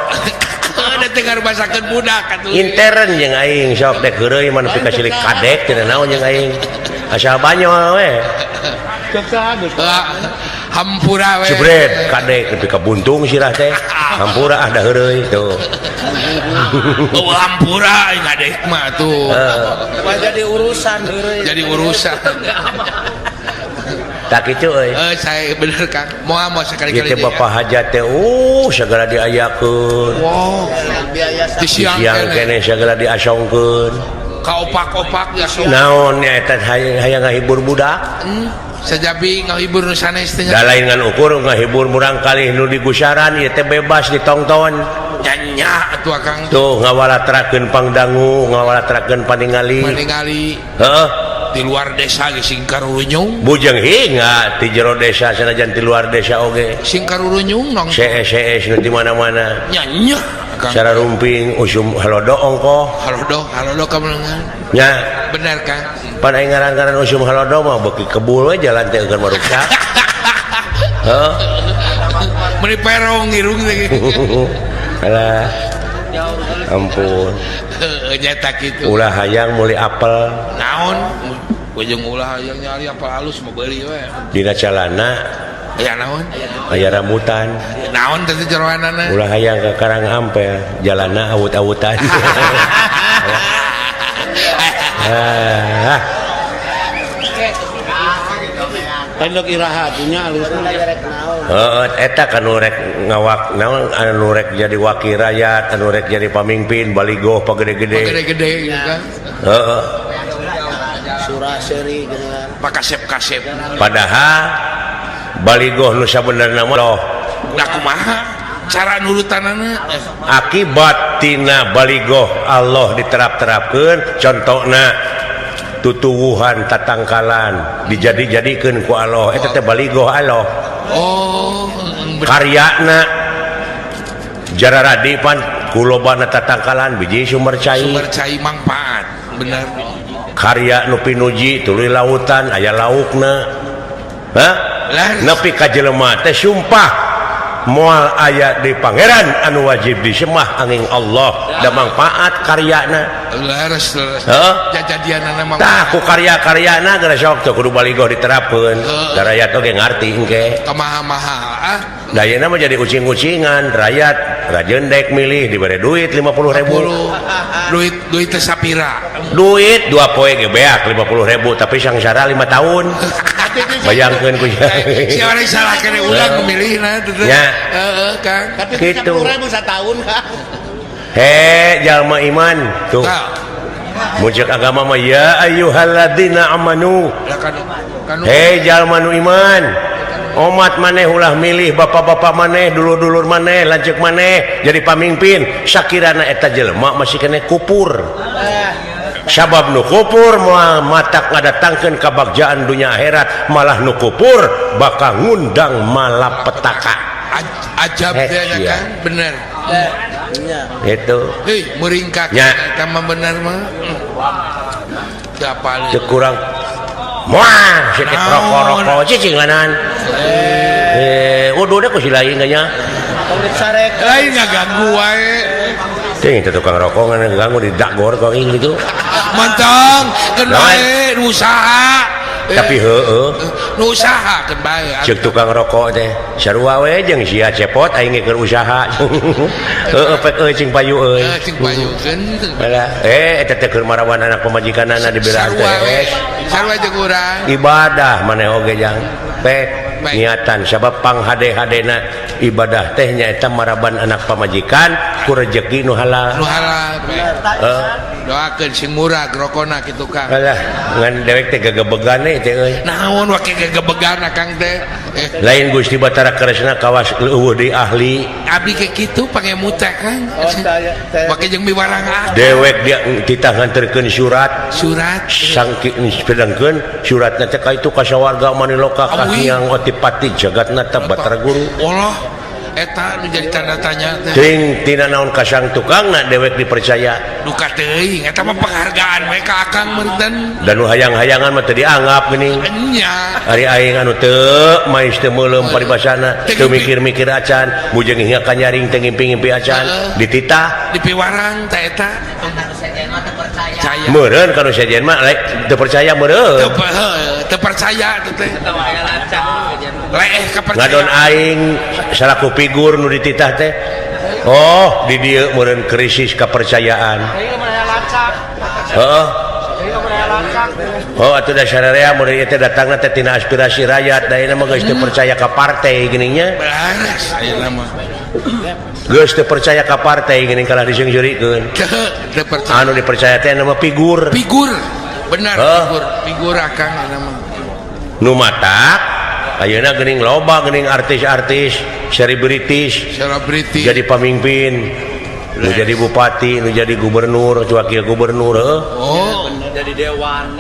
Da teh ngarubasakeun budak atuh. Intern jeung aing sok dek heureuy mah nepi ka silik kadek teu naon jeung aing. Asal banyo we. Cek saha geus. Hampura we. Jebret kadek nepi ka buntung sirah teh. Hampura ah da heureuy tuh. Oh, hampura aing kadek mah tuh. Mah jadi urusan heureuy. Jadi urusan. Tak kitu euy. Saya bener Kang. Moal moal sekali-kali ieu teh bapak hajat teh segala diayakeun. Wow. Di siang keneh segala diasongkeun. Ka opak-opak diasongkeun. Naon nya eta hayang ngahibur budak? Sajabi ngahibur nu sanes teh. Da lain ngan ukur ngahibur murangkalih nu digusaran ieu teh bebas ditongton. Nya atuh Akang. Tuh ngawalatrakeun pangdangu, ngawalatrakeun paningali. Paningali. Heeh. Di luar desa ge sing karurunyung. Bujeng hinga ti jero desa sanajan ti luar desa oge. Sing karurunyung nong. CS nu di mana-mana. Nya nya Akang. Cara rumping usum halodo ongkoh. Halodo, halodo kameunangan. Nya. Bener Kang. Pan aing ngaran-ngaran usum halodo mah beuki kebul we jalan teh eukeun maruksa. Heuh. Meuni perong irung teh. Alah ampun. Heuh nyata kitu. Ulah hayang meuli apel. Naon? Ujung ulah hayang nyari apel halus mau beuli we. Dina calana aya naon? Aya rambutan. Naon teh jeroanana? Ulah hayang ka Karang Ampel, jalana awut-awutan. Ah. Pendok iraha dunya alusna. Heeh, eta kan nu rek ngawak naon anu rek jadi wakil rakyat, anu rek jadi pamimpin baligoh pagede-gede. Pagede-gede gitu kan. Heeh. Surah seri gitu kan. Pakasep-kasep. Padahal baligoh nu sabenerna mah loh. Da kumaha cara nurutanana? Akibat tina baligoh Allah diterap-terapkeun contona tutuwuhan tatangkalan dijadi-jadikeun ku Allah eta teh baligoh Allah. Oh, karyana jararadi pan kulobana tatangkalan biji sumber cai. Sumber cai mangpaat, bener. Karya nu pinuji tuluy lautan aya laukna. Hah? Nepi ka jelema teh sumpah moal aya di pangeran anu wajib disembah angin Allah da mangpaat karyana. Leres leres. Heeh. Jajadianana mah. Tah ku karya-karyana geus sok teu kudu baligoh diterapkeun. Da rakyat oge ngarti engke. Kamaha-maha ah. Da ayeuna mah jadi ucing-ucingan rakyat rajeun dek milih dibere duit 50.000. Duit duit teh sapira. Duit 2 poe ge beak 50.000 tapi sangsara 5 tahun. Bayangkeun ku si orang salah kene urang memilihna teh. Heeh, Kang. Tapi gitu. 10.000 satahun, Kang. He, jalma iman tuh. Muncul agama mah ya ayyuhalladzina amanu. He jalma nu iman. Omat maneh ulah milih bapak-bapak maneh, dulur-dulur maneh, lanceuk maneh jadi pamimpin. Sakirana eta jelema masih kene kupur. Sabab nu kupur moal matak ngadatangkeun kabagjaan dunya akhirat, malah nu kupur bakal ngundang malapetaka. Ajab teh nya Kang, bener. Itu. Hei, meuringkak eta mah bener mah. Teu apal. Teu kurang. Moal sikit rokok-rokok cicing lanan. Uduh ku si lain nya. Lain ngaganggu wae. Teuing teh tukang rokok ngaganggu di dagor ku aing gitu. Mantong, keun bae nu usaha. Tapi heueuh. Nu usaha keun bae. Ceuk tukang rokok teh sarua we jeung sia cepot aing ge keur usaha. Heueuh pek euy cing payu euy. Cing payukeun. Balah, eta teh keur marawan anak pamajikanana dibelaan teh. Sarua jeung urang. Ibadah maneh oge jang. Pek niatan sabab panghade-hadena ibadah teh nyaeta maraban anak pamajikan ku rejeki nu halal. Nu halal. Heeh. Doakeun sing murah rokona kitu Kang. Alah, ngan dewek teh gegebegan teh euy. Naon wake gegebegan Kang teh? Lain Gusti Batara Kresna kawas leuweuh deui ahli. Abdi ke kitu pangemu teh Kang. Wake jeung miwarang ah. Dewek dia titah nganterkeun surat. Surat sangki pedangkeun suratna teh ka itu ka sawarga Maniloka ka Hyang Otipati Jagatnata Batara Guru. Allah eta nu jadi tanda tanya teh. Ting tina naon kasang tukangna dewek dipercaya. Duka teuing eta mah penghargaan we ka Akang meureun. Da nu hayang-hayangan mah teu dianggap geuning. Nya. Ari aing anu teu mais teu meuleum paribasana, teu mikir-mikir acan, bujeng hingga ka nyaring teu ngimpi-ngimpi acan, dititah dipiwarang teh eta. Percaya. Meureun ka nu sejen mah teu percaya meureun. Teu percaya teh. Leeh kapercaya. Ngadon aing salaku figur nu dititah teh. Oh, di dieu meureun krisis kepercayaan. Heeh. Oh, atuh da sararea meureun ieu teh datangna teh tina aspirasi rakyat, da ayeuna mah geus teu percaya ka partai geuning nya. Beres ayeuna mah. Geus teu percaya ka partai geuning kalah diseungseurikeun. Teu percaya. Anu dipercaya teh nama figur. Figur. Benar figur, figur Akang ayeuna mah. Nu matak ayeuna geuning loba geuning artis-artis selebritis, selebriti jadi pamimpin, nu jadi bupati, nu jadi gubernur, wakil gubernur heuh. Oh, jadi dewan.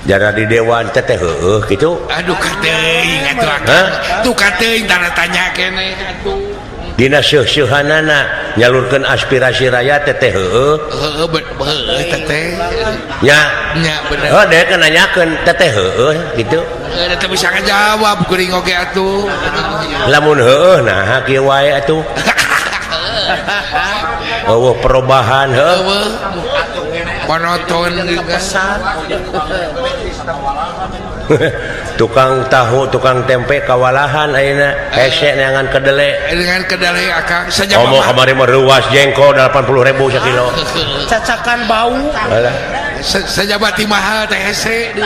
Jara di dewan teh teh heueuh kitu. Aduh kateuing atuh Akang. Tuh kateuing tanda tanya keneh atuh. Dina seuh-seuhanana nyalurkeun aspirasi rakyat teh teh heueuh. Heueuh heueuh teh teh. Nya. Nya bener. Heuh dek nanyakeun teh teh heueuh kitu. Heueuh teh bisa ngajawab kuring oge atuh. Lamun heueuh nah kieu wae atuh. Eueuh perubahan heuh. Eueuh monoton gitu kan. Tukang tahu, tukang tempe kawalahan ayeuna hese neangan kedele. Dengan kedele akang saja Komo kamari mah reuas jengkol 80.000 sakilo. Cacakan bau. Alah. Sajabati mahal teh hese di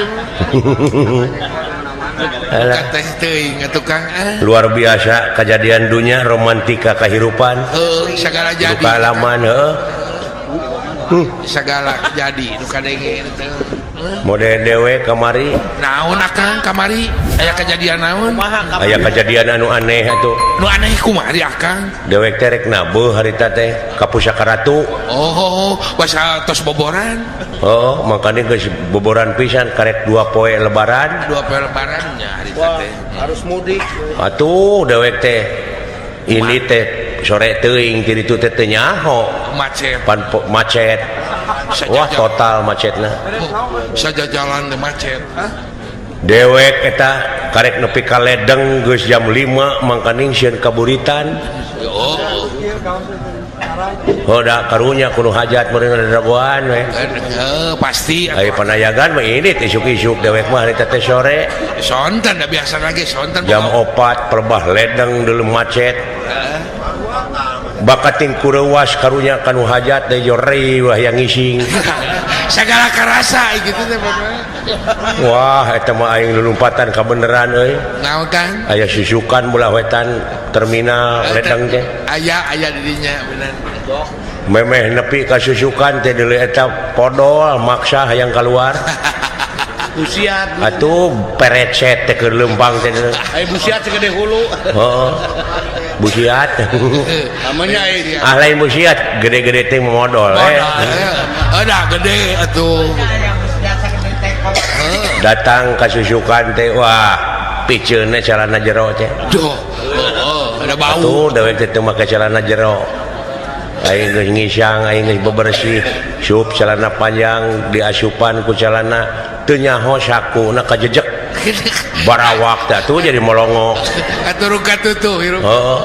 Alah. teh teuing tukang ah. Luar biasa kejadian dunia romantika kehidupan. Heuh sagala jadi. Duka alaman heuh. Sagala jadi nu kadenge teh. Mode dewe kamari Naon akang kamari aya kejadian naon? Kumaha aya kejadian anu aneh atuh. Nu aneh kumaha akang? Dewek teh rek nabeuh harita teh ka Pusaka Ratu. Oh, basa tos boboran. Oh, makanya geus boboran pisan karek 2 poe lebaran. 2 poe lebarannya harita Wah, teh. harus mudik. Atuh dewek teh ini teh sore teuing ti ditu teh teu nyaho. Macet. Pan macet. Wah, total macetna. Saja jalan teh macet. Dewek eta karek nepi ka Ledeng geus jam 5 mangkaning sieun kaburitan. Oh. Oh, da karunya kudu hajat meureun dagoan we. Heuh, pasti. Aya panayagan mah ini isuk-isuk dewek mah harita teh sore. Sonten da biasa lagi sonten. Jam 4 perbah Ledeng dulu macet. Bakating kureuwas karunya kanu hajat teh jori wah yang ngising. Sagala karasa gitu teh pokoknya. Wah, eta mah aing lulumpatan kabeneran euy. Naon kan? Aya susukan belah wetan terminal Ledeng teh. Aya aya di dinya bener. Memeh nepi ka susukan teh deuleu eta podol maksa hayang kaluar. Busiat. Atuh perecet teh keur leumpang teh. Aya busiat segede hulu. Heeh. Busiat. Namanya aya. Ah lain busiat, gede-gede teh modol eh. Ada gede atuh. Datang ka susukan teh wah piceunna calana jero teh. Duh, heeh, ada bau. Atuh dewek teh teu make calana jero. Aing geus ngisang, aing geus bebersih, sup celana panjang diasupan ku celana teu nyaho sakuna kajejek. Barawak teh atuh jadi molongo. Katurung katutuh hirup. Heeh.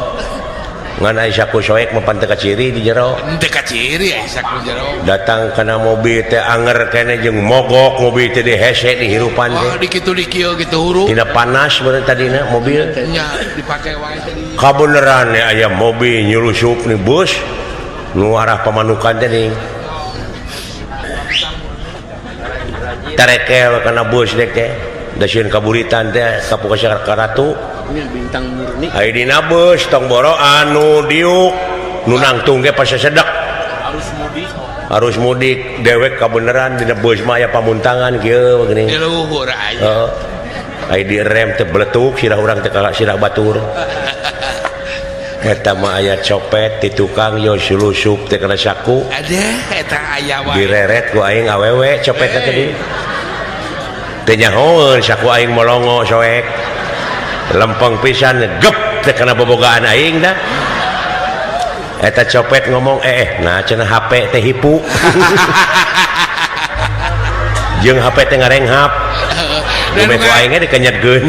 Ngan aya saku soek mah pan teu kaciri di jero. Teu kaciri aya saku jero. Datang kana mobil teh anger keneh jeung mogok mobil teh dihese di hirupan teh. Wah, di kitu di kieu gitu huruf. Tina panas bener tadina mobil. Nya dipake wae tadi. Kabeneran aya mobil nyulusup nih bus. Nu arah pamanukan teh nih. Tarekel kana bus dek teh. Da sieun kaburitan teh ka Pusaka Ratu. Bintang murni. Ai dina bus tong boro anu diuk nu nangtung ge pasasedek. Arus mudik. Arus mudik dewek kabeneran dina bus mah aya pamuntangan kieu geuning. Di luhur aya. Heeh. Ai direm teh beletuk sirah urang teh ka sirah batur. Eta mah aya copet di tukang yo sulusup teh kana saku. Ada eta aya wae. Direret ku aing awewe copet teh tadi. Teu nyahoeun saku aing molongo soek. Lempeng pisan gep teh kana bobogaan aing dah. Eta copet ngomong nah cenah HP teh hipu. Jeung HP teh ngarenghap. Dume ku aing ge dikenyetkeun.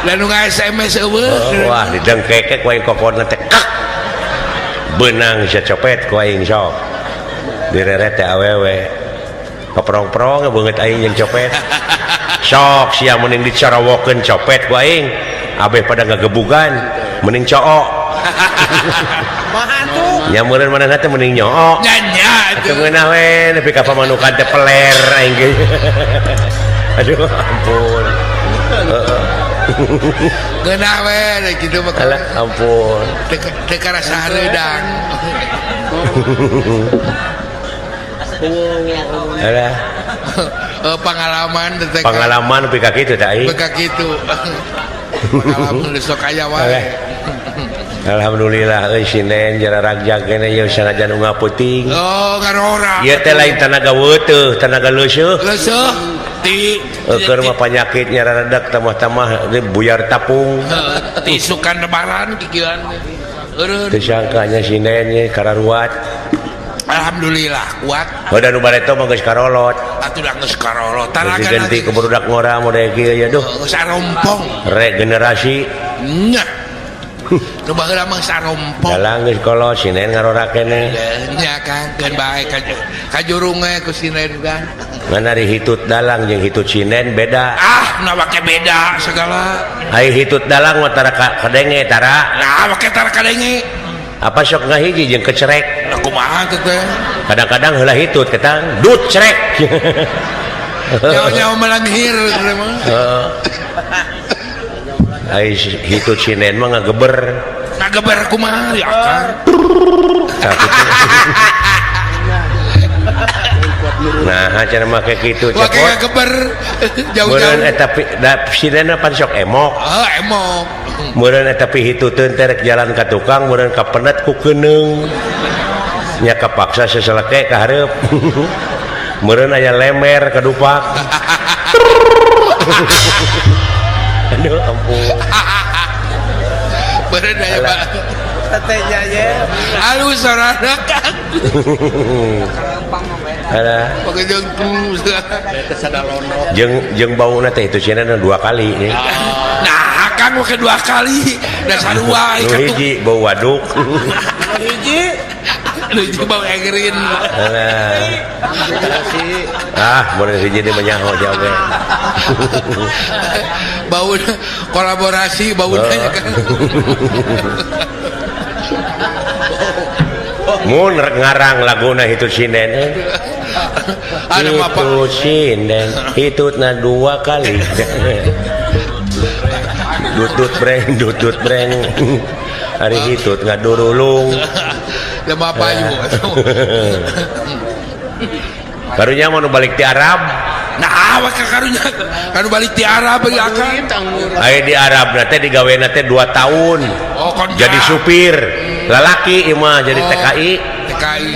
Lah nu SMS eueuh. Wah didengkek ku aing kokona teh kak. Beunang sia copet ku aing sok. Direret teh awewe. Paprong-prong beungeut aing jeung copet. Sok sia mending dicarawokeun copet ku aing. Abeh pada ngagebugan mending cook. Maha tuh. Nya meureun manehna teh mending nyook. Nya nya atuh ngeunah we nepi ka pamanukan teh peler aing ge. Aduh ampun. Heeh. Ngeunah we kitu mah. Alah ampun. Teu karasa hareudang. Alah. Pengalaman teh. Pengalaman nepi ka kitu teh aing. Nepi ka kitu. Pengalaman geus sok aya wae. Alhamdulillah euy sinen jara ragjag keneh ieu sanajan unggal peuting. Oh, ngarora. Ieu teh lain tanaga weuteuh, tanaga leuseuh. Leuseuh ti keur mah panyakit nyararedak tambah-tambah buyar tapung. Ti isukan lebaran kikieuan. Eureun. Teu sangka nya sinen ye kararuat. Alhamdulillah kuat. Heuh da nu bareto mah geus karolot. Atuh da geus karolot. Taraga ganti ke barudak ngora model kieu ya duh. Geus arompong. Regenerasi. Nya. Nu baheula mah sarompok. Dalang geus kolot sinen ngarora keneh. Nya Kang, keun bae kajurung we ku sinen kan. Ngan ari hitut dalang jeung hitut sinen beda. Ah, na wake beda segala. Ai hitut dalang mah tara kadenge tara. Nah, wake tara kadenge. Apa sok ngahiji jeung kecerek. Nah, kumaha teh teh? Kadang-kadang heula hitut ketang dut cerek. Nyawa-nyawa melanghir mah. Heeh. Ai hitut sinen mah ngageber. Ngageber kumaha ya Kang? Nah, cara make kitu cepot. Wake ngageber jauh-jauh. Meureun eta sinenna pan sok emok. Heeh, emok. Meureun eta pihituteun teh rek jalan ka tukang, meureun kapenet ku keuneung. Nya kapaksa seseleke ka hareup. Meureun aya lemer kadupak. Aduh ampun. Meureun aya Pak. Teh nya ye. Alus sorana Kang. Alah. Jeung bauna teh itu cenah dua kali nih. Nah, Kang make dua kali. Da sarua nu hiji bau waduk. Hiji. Nu hiji bau egrin. Alah. Ah, mun hiji deui mah nyaho jauh ge. Bau kolaborasi bauna nya kan. Mun rek ngarang laguna hitut sinden. Hitut sinden, hitutna dua kali. Dutut breng, dutut breng. Ari hitut ngadurulung. Da bapak ibu. Karunya mun balik ti Arab. Nah, awak karunya kanu balik ti Arab ya Kang. Aya di Arab na teh digawena teh 2 tahun. Oh, jadi supir. Lalaki ieu mah jadi TKI. TKI.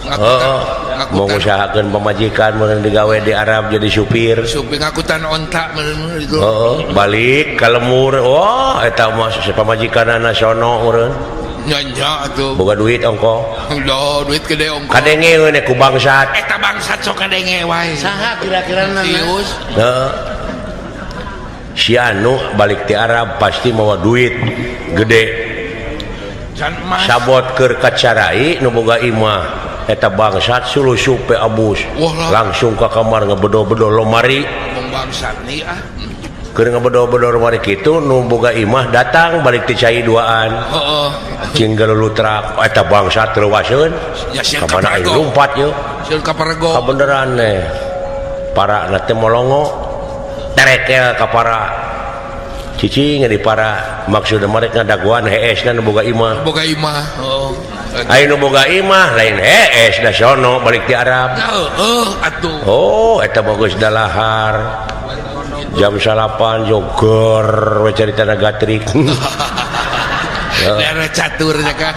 Heeh. Mau ngusahakeun pamajikan mun digawe di Arab jadi supir. Supir ngakutan onta meureun itu. Heeh, balik ka lemur. Wah, eta mah pamajikanna sono meureun. Nya atuh. Boga duit ongko. Duh, duit gede ongko. Kadenge we ku bangsat. Eta bangsat sok kadenge wae. Saha kira-kira na? Sius. Heeh. Si anu balik ti Arab pasti mawa duit gede. Sabot keur kacarai nu boga imah eta bangsat sulusup pe abus. Langsung ka kamar ngebedo-bedo lomari. Bangsat nih ah. Keur ngebedo-bedo lomari kitu nu boga imah datang balik ti cai duaan. Heeh. Cing galulutrak eta bangsat leuwaseun. Ya ka mana aing lumpat yeuh. Sieun ka parego. Kabeneran teh. Para na teh molongo terekel ka para. Cicing di para maksudna mereka ngadaguan hees na nu boga imah. Boga imah. Heeh. Aya nu boga imah lain hees da sono balik ti Arab. Heeh atuh. Oh, eta mah geus dalahar. Jam 9 joger we caritana gatrik. Daerah catur nya kan.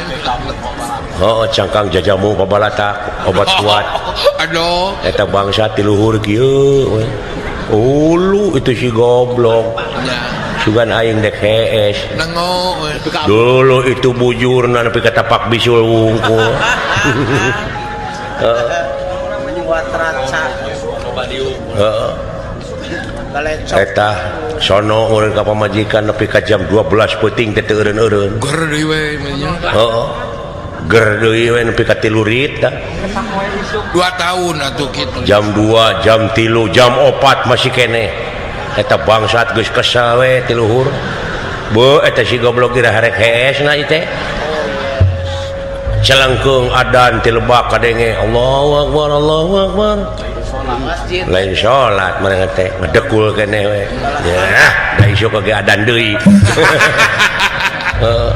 Heeh, cangkang jajamu pabalatak obat kuat. Aduh. Eta bangsa ti luhur kieu we. Ulu itu si goblok. Sugan aing dek hees. Dulu itu bujurna nepi ka tapak bisul wungkul. Heeh. Heeh. Eta sono urang ka pamajikan nepi ka jam 12 peuting teh teu eureun-eureun. Ger deui we nya. Heeh. Ger deui we nepi ka 3 rit tah. 2 tahun atuh kitu. Jam 2, jam 3, jam 4 masih keneh. Eta bangsat geus kesel we ti luhur. Beuh eta si goblok ira harek hees na ieu teh. Celengkeung adan ti lebak kadenge Allahu akbar Allahu akbar. Lain salat mereka teh ngedekul keneh we. Ya, da isuk ge adan deui. Heeh.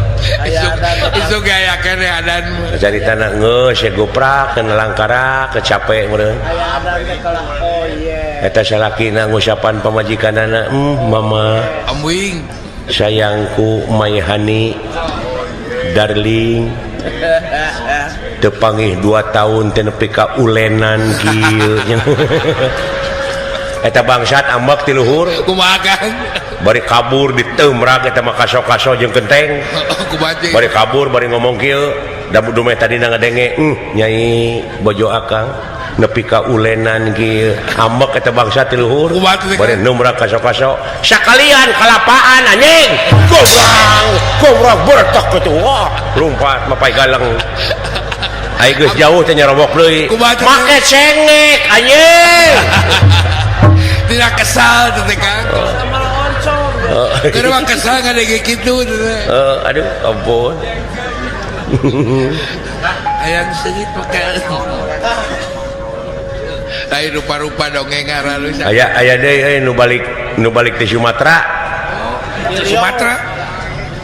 Isuk ge aya keneh adan. Caritana geus ya goprak kana langkara kecape meureun. Aya adan teh kalah oh ye. Eta salakina ngusapan pamajikanana, mama amwing sayangku my honey darling teu pangih 2 tahun teh nepi ka ulenan kieu. Eta bangsat ambek ti luhur. Kumaha Kang? Bari kabur diteumrak eta mah kaso-kaso jeung kenteng. Kumaha Bari kabur bari ngomong kieu. Da dumeh tadi ngadenge, nyai bojo akang nepi ka ulenan kieu. Ambek eta bangsa ti luhur. Bari numrak kaso-kaso. Sakalian kalapaan anjing. Gobrang, gobrang bertak kitu. Wah, lumpat mapai galeng. Ai geus jauh teh nyarobok deui. Make cengek anjing. Tidak kesal teh Kang. Keur mah kesal ngadenge kitu teh. Aduh, ampun. Hayang seungit make. Lain rupa-rupa dongeng aralus. Aya aya deui euy nu balik ti Sumatera. Sumatera.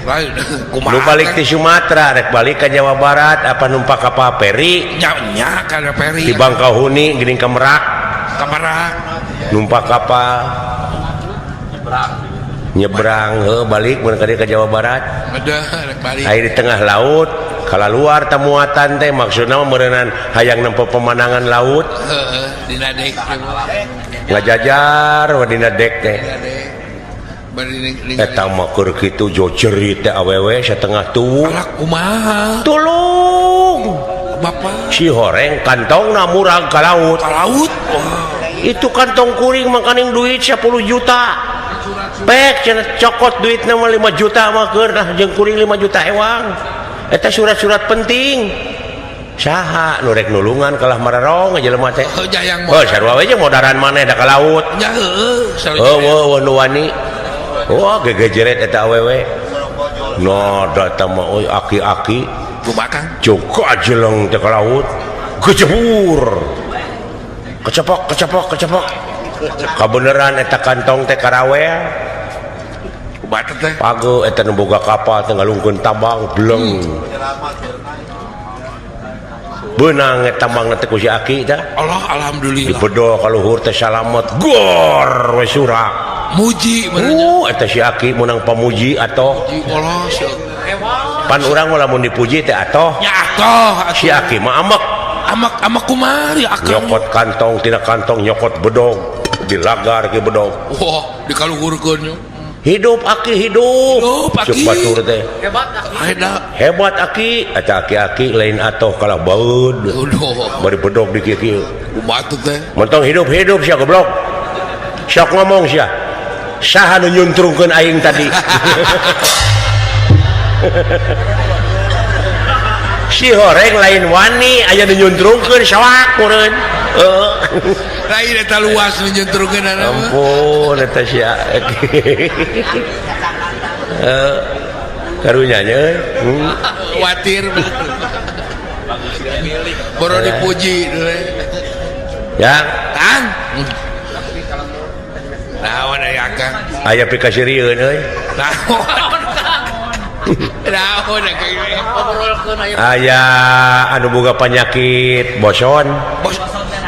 Lain kumaha? Nu balik ti Sumatera rek balik ka Jawa Barat apa numpak kapal peri? Nya nya kana peri. Di Bangkahuni geuning ka Merak. Ka Merak. Numpak kapal. Nyebrang heuh balik mun ka dieu ka Jawa Barat. Rek balik. Aya di tengah laut kalaluar tamuatan teh maksudna mah meureunnan hayang nempo pemandangan laut. Heeh, dina dek ngajajar we dina dek teh. Eta mah keur kitu jo jerit teh awewe satengah tuwuh. Alak kumaha? Tulung. Bapak si horeng kantongna murag ka laut. Ka laut. Wah. Itu kantong kuring makaning duit 10 juta. Pek cenah cokot duitna mah 5 juta mah keur nah jeung kuring 5 juta ewang. Eta surat-surat penting. Saha nu rek nulungan kalah mararong jelema teh. Oh, jayang oh, sarua we jeung modaran maneh da ka laut. Nya heueuh, sarua. Oh, nu wani. Wah, gegejeret eta awewe. No, da mah euy aki-aki. Kumaha Kang? Cukup jeleng teh ka laut. Kecebur. Kecepok, kecepok, kecepok. Kabeneran eta kantong teh karawel. Pago eta nu boga kapal teh ngalungkeun tambang bleng. Beunang eta tambangna teh ku si aki tah. Allah alhamdulillah. Dipedol ka luhur teh salamet gor we surak. Muji benernya. Eta si aki meunang pamuji atoh. Muji Allah si Pan urang mah lamun dipuji teh atoh. Nya atoh. Si aki mah amek. Amek amek kumaha akang. Nyokot kantong tina kantong nyokot bedog dilagar ke bedog. Wah, dikaluhurkeun nya. Hidup aki hidup. Hidup aki. Cuk batur teh. Hebat aki. Hebat aki. Eta aki-aki lain atoh kalah baeud. Bari bedog di kieu-kieu. Batu teh. Mentong hidup-hidup sia goblok. Sok ngomong sia. Saha nu nyuntrungkeun aing tadi? Si horeng lain wani aya nu nyuntrungkeun sawak meureun. Heeh. Lain eta luas nu nyuntrungkeun. Ampun eta sia. Karunya nya euy. Watir. Boro dipuji Ya. Kang. Naon aya Kang? Aya pikasirieun euy. Naon? Naon aya anu boga panyakit boson.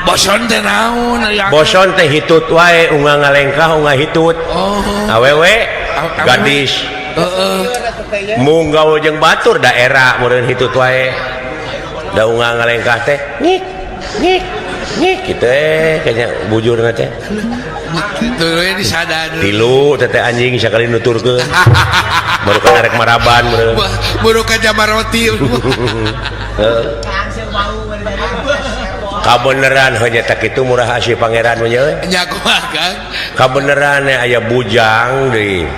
Boson teh naon aya? Boson teh hitut wae unga ngalengkah unga hitut. Oh. Awewe gadis. Heeh. Mung gaul jeung batur daerah meureun hitut wae. Da unga ngalengkah teh ngik ngik ngik kitu kayaknya bujurna teh. Tuluy disadar. Tilu teh anjing sakali nuturkeun. Baru kana rek maraban meureun. Baru ka jamaroti. Heeh. Kabeneran heuh nya kitu murah asih pangeran mah nya euy. Nya kumaha Kang? Kabeneran aya bujang deui.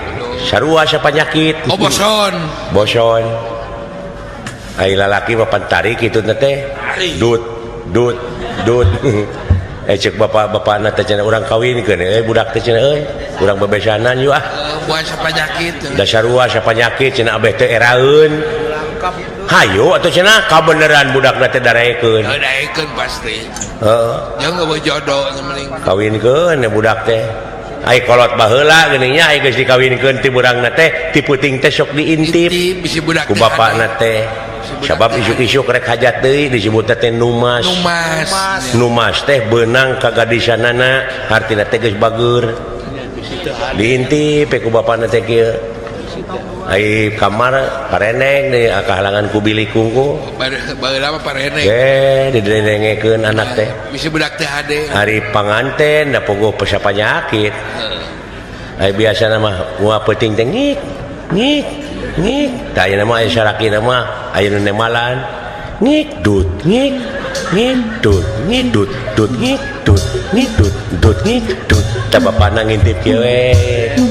Sarua sapanyakit. Oh boson. Boson. Ai lalaki mah pantarik kitu teh. Dut dut dut. Cek bapak-bapakna teh cenah urang kawinkeun euy budak teh cenah euy. Urang bebesanan yeuh ah. Buat sapanyakit. Da sarua sapanyakit cenah abeh teh eraeun. Hayu atuh cenah kabeneran budakna teh darekeun. Heuh daekeun pasti. Heeh. Jeung eueuh jodoh mending. Kawinkeun budak teh. Ai kolot baheula geuning nya ai geus dikawinkeun ti burangna teh ti peuting teh sok diintip. Bisi budak ku bapakna teh. Sabab isuk-isuk rek hajat deui disebut teh numas. Numas. Numas teh beunang ka gadisanana hartina teh geus bageur. Diintip ku bapakna teh kieu. Ai kamar pareneng deui kahalangan ku bilik kungku. Baheula mah pareneng. Ge didengekeun anak teh. Bisi budak teh hade. Ari panganten da pogoh panyakit. Ai biasana mah moal peuting teh ngik ngik ngik. Tah ayeuna mah aya salakina mah aya nu nemalan. Ngik dut ngik ngik dut ngik dut dut ngik dut ngik dut dut ngik dut. Tah bapana ngintip kieu we.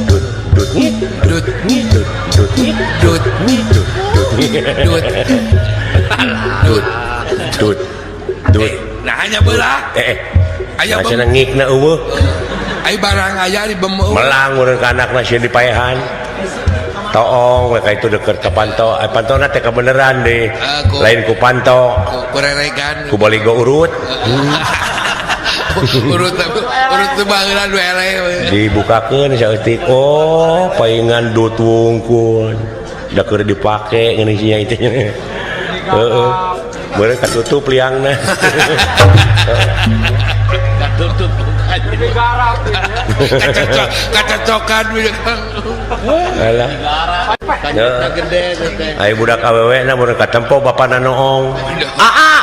Dut dut ngik dut ngik dut dut ngik dut ngik dut dut ngik dut dut dut dut. Nah hanya belah. Aya cenah ngikna eueuh. Ai barang aya di bemeu. Melang urang ka anakna sieun dipaehan. Toong we ka itu deket ka panto. Ai pantona teh kabeneran deh. Lain ku panto. Ku reregan. Ku baligo urut. Urut urut teh baheula nu eleh. Dibukakeun saeutik. Oh, paingan dut wungkul. Da keur dipake ngeuni sia itu. Heeh. Beureuh katutup liangna. Katutup kacocokan alah. Ai budak awewe na mun katempo bapana noong. Aa.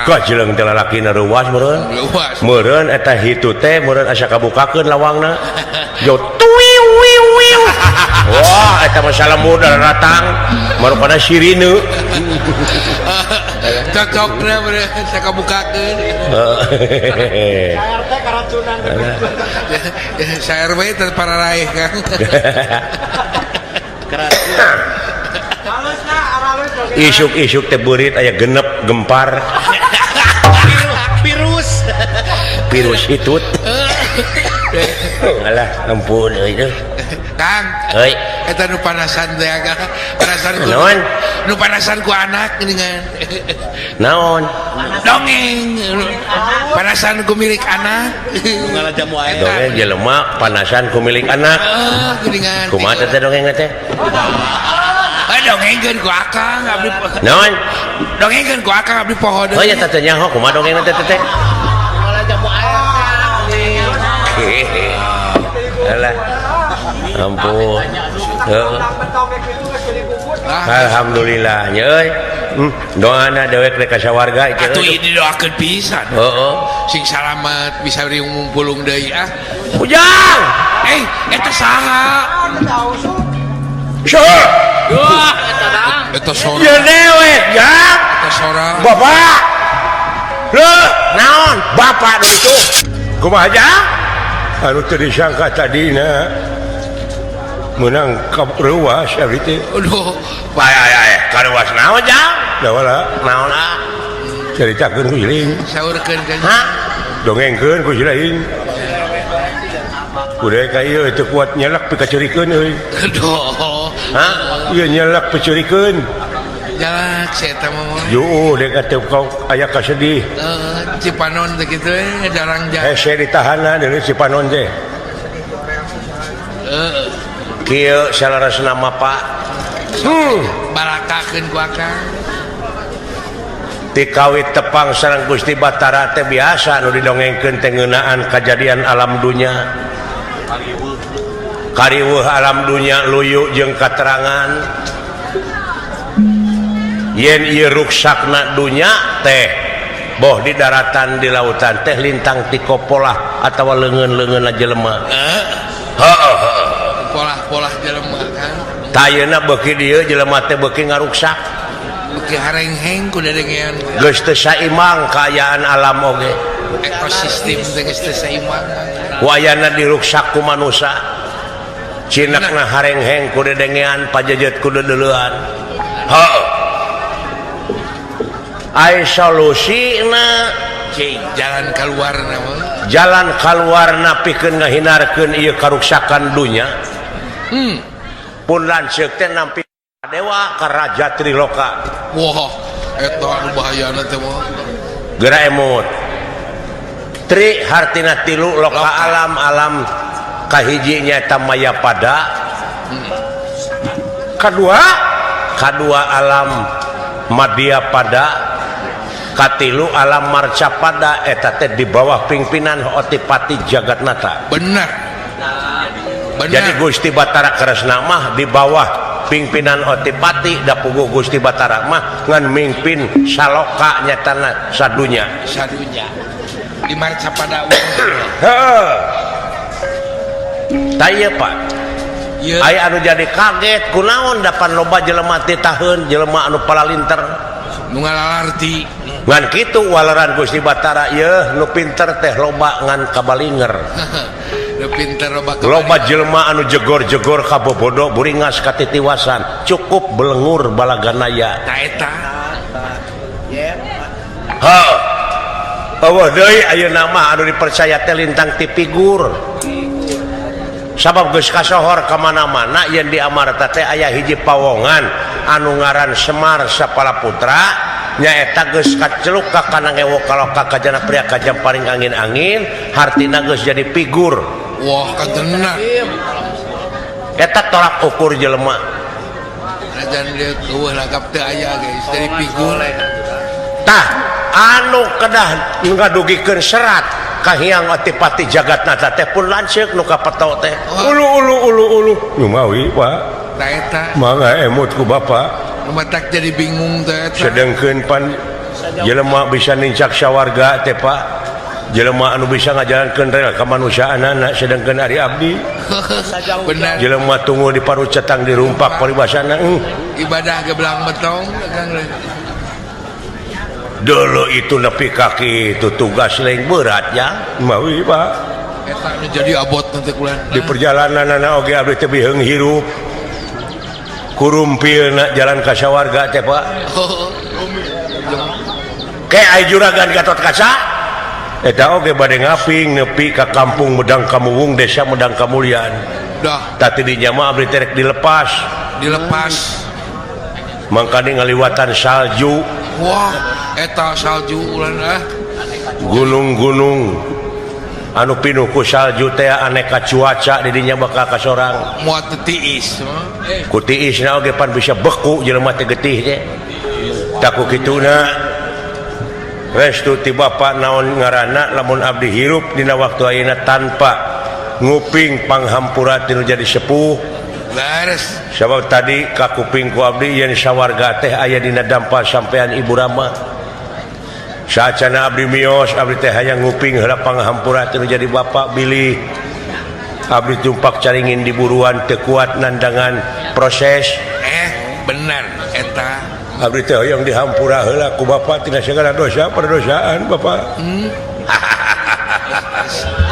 Kajeleng teh lalakina reuwas meureun. Meureun eta hitu teh meureun asa kabukakeun lawangna. Jo tuiu wiu wiu. Wah, eta masalah muda datang marukana sirine. Cocokna meureun asa kabukakeun. Saer teh karacunan. Saer we teh pararaeh Kang. Keracunan. Isuk-isuk teh beurit aya genep gempar. Virus. Virus hitut. Alah, ampun euy. Kang, euy, eta nu panasan teh Kang. Panasan ku. Naon? Nu panasan ku anak geuningan. Naon? Dongeng. Panasan ku milik anak. Ngalajamu ae. Dongeng jelema panasan ku milik anak. Heeh, geuningan. Kumaha teh dongeng teh? Dongengkeun ku akang abdi. Naon? Dongengkeun ku akang abdi poho deui. Oh nya teh nyaho kumaha dongeng teh teh. Ngalajamu ae. Alah. Ampun. Heeh. Alhamdulillah nya euy. Doana dewek rek ka sawarga ieu. Atuh ieu didoakeun pisan. Heeh. Sing salamet bisa riung pulung deui ah. Ujang. Eta saha? Saha? Wah, eta dang. Eta sora. Ya dewek, ya. Eta sora. Bapak. Leuh, naon? Bapak nu itu. Kumaha jang? Anu teu disangka tadina meunang ka reuas abdi teh. Aduh, bae aya ka reuas naon jang? Da wala. Naon ah? Caritakeun ku siling. Saurkeun ka. Hah? Dongengkeun ku siling. Kudu ka ieu teu kuat nyelek pikaceurikeun euy. Aduh. Hah? Ieu nyelek piceurikeun. Jalak si eta mah. Juuh deuk teu aya kasedih. Heeh, Cipanon teh kitu jarang jarang. Hese ditahanan deui Cipanon teh. Heeh. Kieu salaresna mah Pak. Barakakeun ku akang. Ti kawit tepang sareng Gusti Batara teh biasa nu didongengkeun teh ngeunaan kajadian alam dunya. Kariweuh alam dunya luyu jeung katerangan. Yen ieu ruksakna dunya teh boh di daratan di lautan teh lintang ti kopolah atawa leungeun-leungeunna jelema. Heeh. Polah-polah jelema kan. Tayeuna beuki dieu jelema teh beuki ngaruksak. Beuki harengheng ku dadengean. Geus teu saimbang kaayaan alam oge. Ekosistem teh geus teu saimbang. Wayana diruksak ku manusa. Cinakna harengheng ku dedengean pajejet ku deuleuan. Heeh. Ai solusina cing jalan kaluarna mah. Jalan kaluarna pikeun ngahindarkeun ieu karuksakan dunya. Pun lanceuk teh nampi dewa ka Raja Triloka. Wah, eta anu bahayana teh mah. Geura emut. Tri hartina tilu loka, loka. Alam alam kahiji nyaeta Mayapada. Kadua kadua alam Madyapada. Katilu alam Marcapada eta teh di bawah pimpinan Otipati Jagatnata. Benar. Benar. Jadi Gusti Batara Kresna mah di bawah pimpinan Otipati da puguh Gusti Batara mah ngan mimpin saloka nyatana sadunya. Sadunya. Di Marcapada. Heeh. Tah ieu Pak. Ieu aya anu jadi kaget kunaon dapan loba jelema teh taheun jelema anu palalinter. Nu ngalalarti. Ngan kitu waleran Gusti Batara yeuh nu pinter teh loba ngan kabalinger. Nu pinter loba loba jelema anu jegor-jegor kabobodo buringas katitiwasan cukup belengur balaganaya. Ta eta. Heuh. Eueuh deui ayeuna mah anu dipercaya teh lintang ti figur. Sabab geus kasohor ka mana-mana yen di Amarta teh aya hiji pawongan anu ngaran Semar Sapala Putra nyaeta geus kaceluk ka kana ngewo kaloka kajana pria kajam paring angin-angin hartina geus jadi figur. Wah katenan. Eta tolak ukur jelema. Najan dia eueuh lagap teu aya guys jadi figur. Tah anu kedah ngadugikeun serat kahiyang Otipati Jagatnata teh pun lanceuk nu kapeto teh. Ulu ulu ulu ulu. Lumawi Pak. Ta eta. Mangga emut ku Bapak. Nu matak jadi bingung teh eta. Sedengkeun pan jelema bisa nincak sawarga teh Pak. Jelema anu bisa ngajalankeun rel kamanusiaanana sedengkeun ari abdi. Benar. Jelema tunggu di parucetang dirumpak paribasana. Ibadah gebelang betong Kang. Dulu itu nepi kaki itu tugas lain berat ya mawi Pak. Eta nu jadi abot nanti kulan. Di perjalanan anak oge abdi teh biheung hirup. Kurumpilna jalan ka sawarga teh Pak. Ke ai juragan Gatot Kaca eta oge bade ngaping nepi ka kampung Medang Kamuwung desa Medang Kamulyan. Dah. Tah ti dinya mah abdi teh rek dilepas. Dilepas. Mangkane ngaliwatan salju. Wah, eta salju ulan ah. Gunung-gunung anu pinuh ku salju teh aneka cuaca di dinya bakal kasorang. Moal teu tiis. Ku tiisna oge pan bisa beku jelema teh getih teh. Tah ku kituna restu ti bapa naon ngaranna lamun abdi hirup dina waktu ayeuna tanpa nguping panghampura tinu jadi sepuh. Beres. Sabab tadi ka kuping ku abdi yen sawarga teh aya dina dampal sampean Ibu Rama. Saacana abdi mios abdi teh hayang nguping heula panghampura tinu jadi bapak bilih abdi tumpak caringin di buruan teu kuat nandangan proses. Bener eta. Abdi teh hayang dihampura heula ku bapak tina segala dosa perdosaan bapak.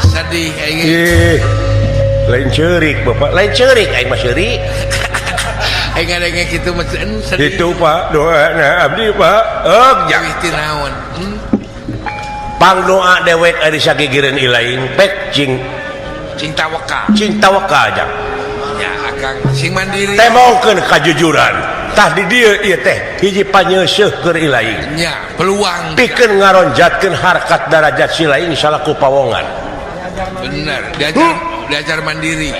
Sedih aing. Ih. Lain ceurik bapak, lain ceurik aing mah seurik. Aing ngadenge kitu mah sedih. Itu Pak doana abdi Pak. Euk jauh ti naon. Pangdoa dewek ari sagigireun ilaing pek cing cing tawakal. Cing tawakal jang. Ya akang sing mandiri. Temongkeun kajujuran. Tah di dieu ieu teh hiji panyeuseuh keur ilaing. Nya peluang. Pikeun ngaronjatkeun harkat darajat si laing salaku pawongan. Bener, diajar diajar mandiri.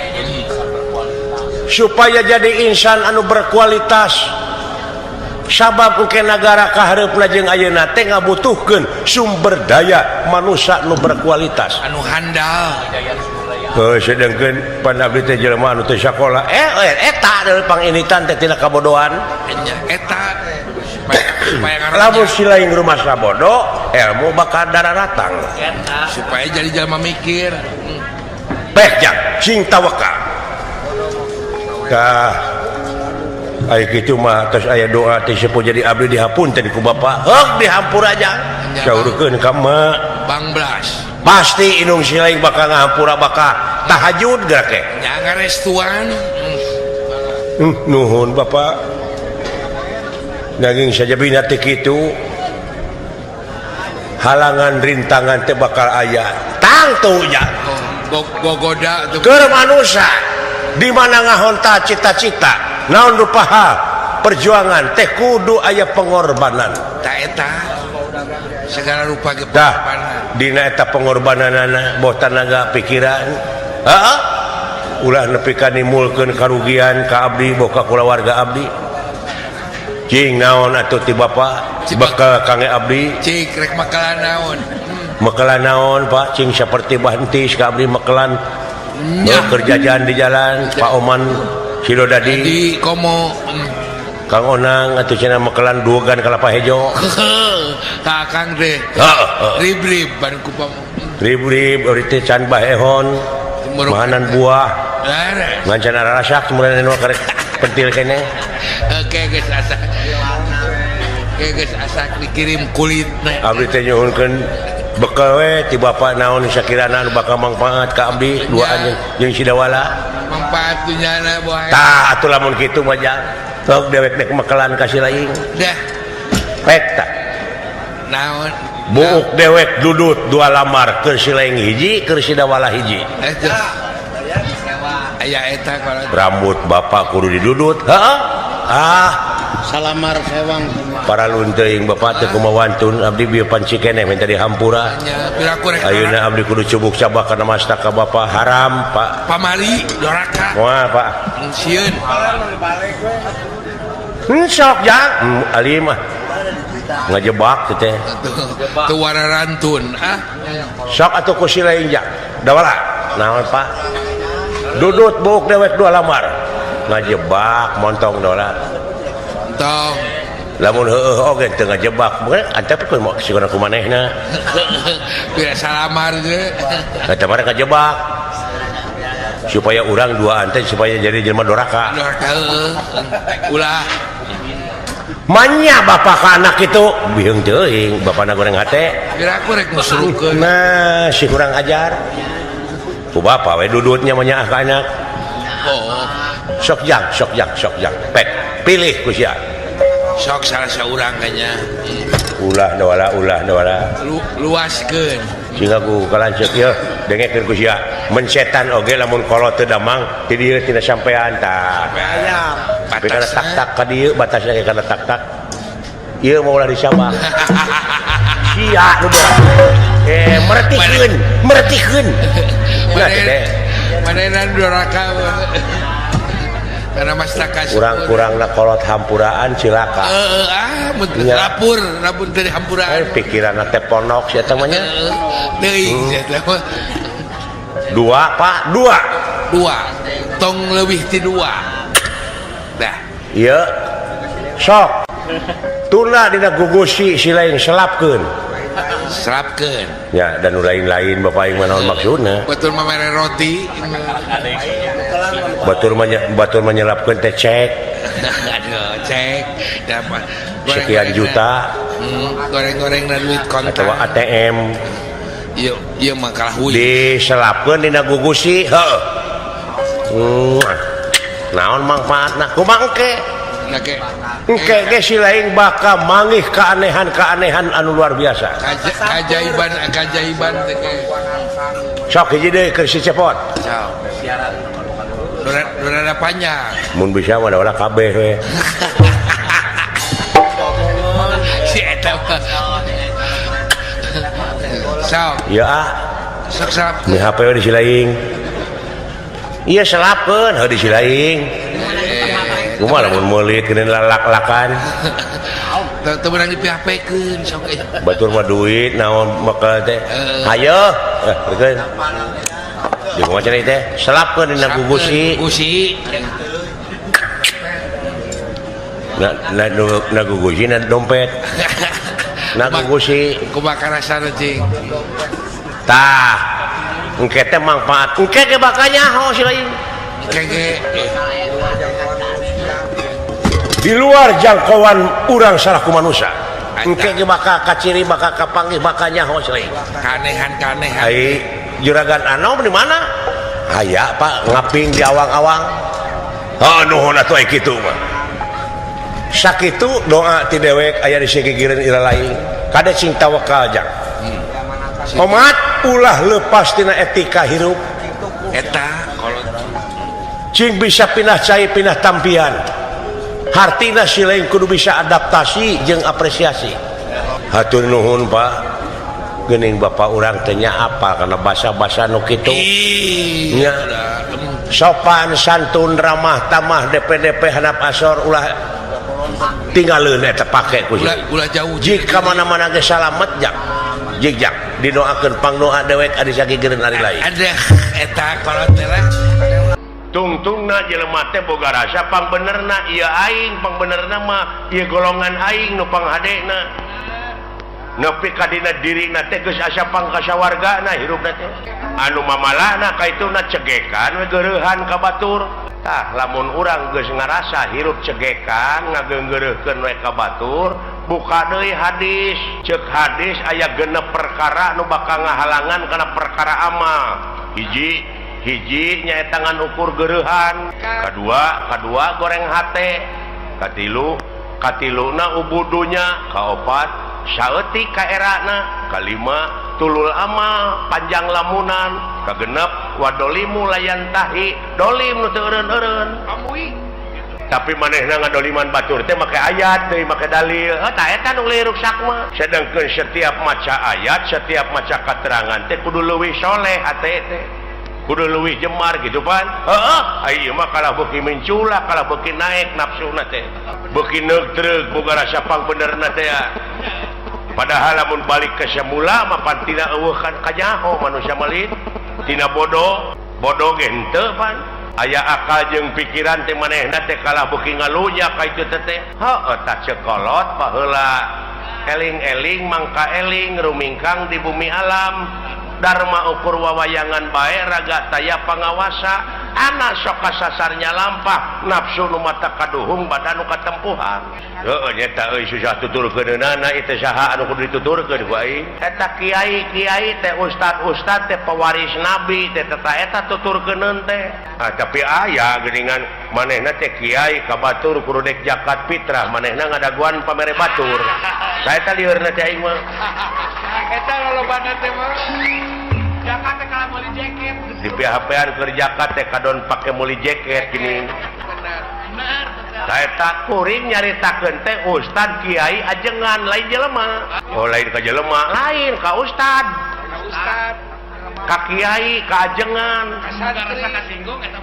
Supaya jadi insan anu berkualitas. Sabab engke nagara kahareupna jeung ayeuna teh ngabutuhkeun sumber daya manusia nu berkualitas anu handal. Heuh sedengkeun pan abdi teh jelema anu teu sakola. Eta deui panginitan teh tina kabodohan. Eta supaya lamun si lain rumasa bodoh, ilmu bakal dararatang. Supaya jadi jelema mikir. Pek jang cing tawakal. Tah ai kitu mah tos aya doa teh sepuh jadi abdi dihapunten ku bapak. Heuk dihampura aja. Saurkeun ka emak. Bang Blas. Pasti indung si lain bakal ngahampura bakal tahajud gerak teh. Nya ngarestuan. Nuhun bapak. Daging sajabina teh kitu. Halangan rintangan teh bakal aya. Tangtu nya. Gogoda keur manusia di mana ngahonta cita-cita naon rupaha perjuangan teh kudu aya pengorbanan. Ta eta segala rupa ge pengorbanan. Dina eta pengorbananana boh tanaga pikiran. Heeh. Ulah nepi ka nimulkeun karugian ka abdi boh ka kulawarga abdi. Cing naon atuh ti bapa bekal kangge abdi. Cik rek makalan naon? Makalan naon Pak cing saperti bantis ka abdi makalan. Kerjaan di jalan Pak Oman Sidodadi di komo Kang Onang atuh cenah makalan duogan kalapa hejo. Ka Kang teh. Rib-rib ban ku rib-rib euy teh can bahehon. Mahanan buah. Ngan can arasak kemudian anu karek pentil keneh. Oke geus asa. Geus asak dikirim kulitna. Abdi teh nyuhunkeun bekal we ti bapak naon sakirana anu bakal mangpaat ka abdi duaan jeung si Dawala. Mangpaat dunyana boh. Tah atuh lamun kitu mah jang. Sok dewek dek mekelan ka si laing. Dah. Pek tah. Naon? Buuk dewek dudut dua lamar keur si laing hiji keur si Dawala hiji. Aya eta rambut bapak kudu didudut. Heeh. Ah, salamar sewang para lunteuing bapak teh kumaha wantun abdi bieu panci keneh minta dihampura. Ayeuna abdi kudu cubuk cabak kana masta ka bapak haram Pak. Pamali doraka. Moal Pak. Sieun. Sok jang alim mah. Ngajebak teh. Teu wararantun ah. Sok atuh ku si lain jang. Dawala. Naon Pak? Dudut buuk dewek dua lamar. Ngajebak montong dola. Tong. Lamun heueuh oge teu ngajebak, meureun antep kumaha sigana ku manehna. Pira salamar ge. Eta mah ngajebak. Supaya urang duaan teh supaya jadi jelema doraka. Doraka heueuh. Ulah. Manya bapak ka anak itu biheung teuing bapana goreng hate. Pira aku rek ngusurukeun. Nah, si kurang ajar. Ku bapak we dudutnya manya ka anak. Oh. Sok jang, sok jang, sok jang. Pek, pilih ku sia. Sok salah saurang kayaknya. Ulah dawala, ulah dawala. Luaskeun. Sehingga ku kalanceuk ieu dengekeun ku sia. Mencetan oge lamun kolot teu damang ti dieu tina sampean tah. Tapi kana tak-tak ka dieu batasna ge kana tak-tak. Ieu mah ulah disabak. Sia nu meretikeun, meretikeun. Nah, teh. Manehna doraka. Karena masyarakat kurang-kurangna kolot hampuraan cilaka. Heeh, ah mun lapur, lapur dari hampuraan. Pikiranna teh ponok sia teh mah nya. Teuing sia teh. Dua, Pak, dua. Dua. Tong leuwih ti dua. Dah. Ieu sok. Tuna dina gugusi si lain selapkeun. Selapkeun. Ya, dan nu lain-lain bapak aing mah naon maksudna. Batur mah mere roti. Batur mah nyelapkeun teh cek. Aduh, cek. Dapat sekian juta. Goreng-goreng dan duit kontan. Atawa ATM. Ieu ieu mah kalah huy. Diselapkeun dina gugusi, heuh. Naon mangfaatna? Kumaha engke? Engke ge si lain bakal manggih keanehan-keanehan anu luar biasa. Kajaiban kajaiban teh. Sok hiji deui keur si Cepot. Sok. Durada panjang. Mun bisa mah da kabeh we. Si eta mah. Sok. Ya ah. Sok selap. Ni HP we di si lain. Ieu selapkeun heuh di si lain. Kumaha lamun meulit geuning lalak-lakan. Teu meunang di-PHP-keun sok eh. Batur mah duit naon bakal teh. Hayo, eh di kumaha cenah teh? Selapkeun dina gugusi. Gugusi. Na na gugusi na dompet. Na gugusi. Kumaha karasana cing? Tah. Engke teh mangfaat. Engke ge bakal nyaho si lain. Engke ge di luar jangkauan urang salaku manusia. Engke ge bakal kaciri, bakal kapanggih, bakal nyaho si lain. Kanehan-kanehan. Ai juragan anom di mana? Aya Pak ngaping di awang-awang. Ha nuhun atuh ai kitu mah. Sakitu doa ti dewek aya di sigigireun ira lain. Kade sing tawakal jang. Omat ulah lepas tina etika hirup. Eta kolot cing bisa pindah cai pindah tampian. Hartina si lain kudu bisa adaptasi jeung apresiasi. Hatur nuhun Pak. Geuning bapak urang teh nya apal kana basa-basa nu kitu. Nya sopan santun ramah tamah DPDP handap asor ulah tinggaleun eta pake ku ulah, ulah jauh. Jika mana-mana ge salamet jang. Jig jang didoakeun pangdoa dewek adi sagigireun ari lain. Aduh eta kolot teh lah. Tungtungna jelema teh boga rasa pangbenerna ieu aing, pangbenerna mah ieu golongan aing nu panghadena. Nepi ka dina dirina teh geus asa pangkasawargana hirupna teh. Anu mamalahna kaituna cegekan we geureuhan ka batur. Tah lamun urang geus ngarasa hirup cegekan ngageunggeureuhkeun we ka batur, Buka deui hadis, cek hadis aya genep perkara nu bakal ngahalangan kana perkara amal. Hiji hiji nyaeta ngan ukur gereuhan, kadua goreng hate, katilu katiluna ubudunya, kaopat saeutik kaerana, kalima tulul amal panjang lamunan, kagenep wadolimu layantahi dolim nu teu eureun-eureun. Tapi manehna ngadoliman batur teh make ayat deui make dalil. Heuh tah eta nu leuwih ruksak mah. Sedengkeun setiap maca ayat, setiap maca katerangan teh kudu leuwih soleh hate teh. Kudu leuwih jemar gitu pan. Heeh, ai ieu mah kalah beuki mencula, kalah beuki naek nafsuna teh. Beuki neugtreug boga rasa pangbenerna teh ya. Padahal lamun balik ke semula mah pan tina eueuh kan kanyaho manusia mah tina bodoh, bodoh ge henteu pan. Aya akal jeung pikiran teh manehna teh kalah beuki ngalunya ka itu teh teh. Heueuh tah cekolot baheula eling-eling mangka eling rumingkang di bumi alam dharma ukur wawayangan bae raga taya pangawasa anak sok kasasarnya lampah nafsu nu mata kaduhung badan nu katempuhan. Heueuh nyeta euy susah tuturkeunana ieu saha anu kudu dituturkeun ku aing. Eta kiai-kiai teh ustad-ustad teh pewaris nabi teh teta eta tuturkeuneun teh. Ah tapi aya geuningan manehna teh kiai ka batur kudu dek zakat fitrah manehna ngadaguan pamere batur. Saeta liurna teh aing mah. Eta lolobana teh mah. Zakat teh kalah meuli jaket. Di PHP-an keur zakat teh kadon pake meuli jaket gini. Bener. Bener. Saeta kuring nyaritakeun teh ustad kiai ajengan lain jelema. Oh lain ka jelema, lain ka ustad. Ka ustad. Ka kiai, ka ajengan.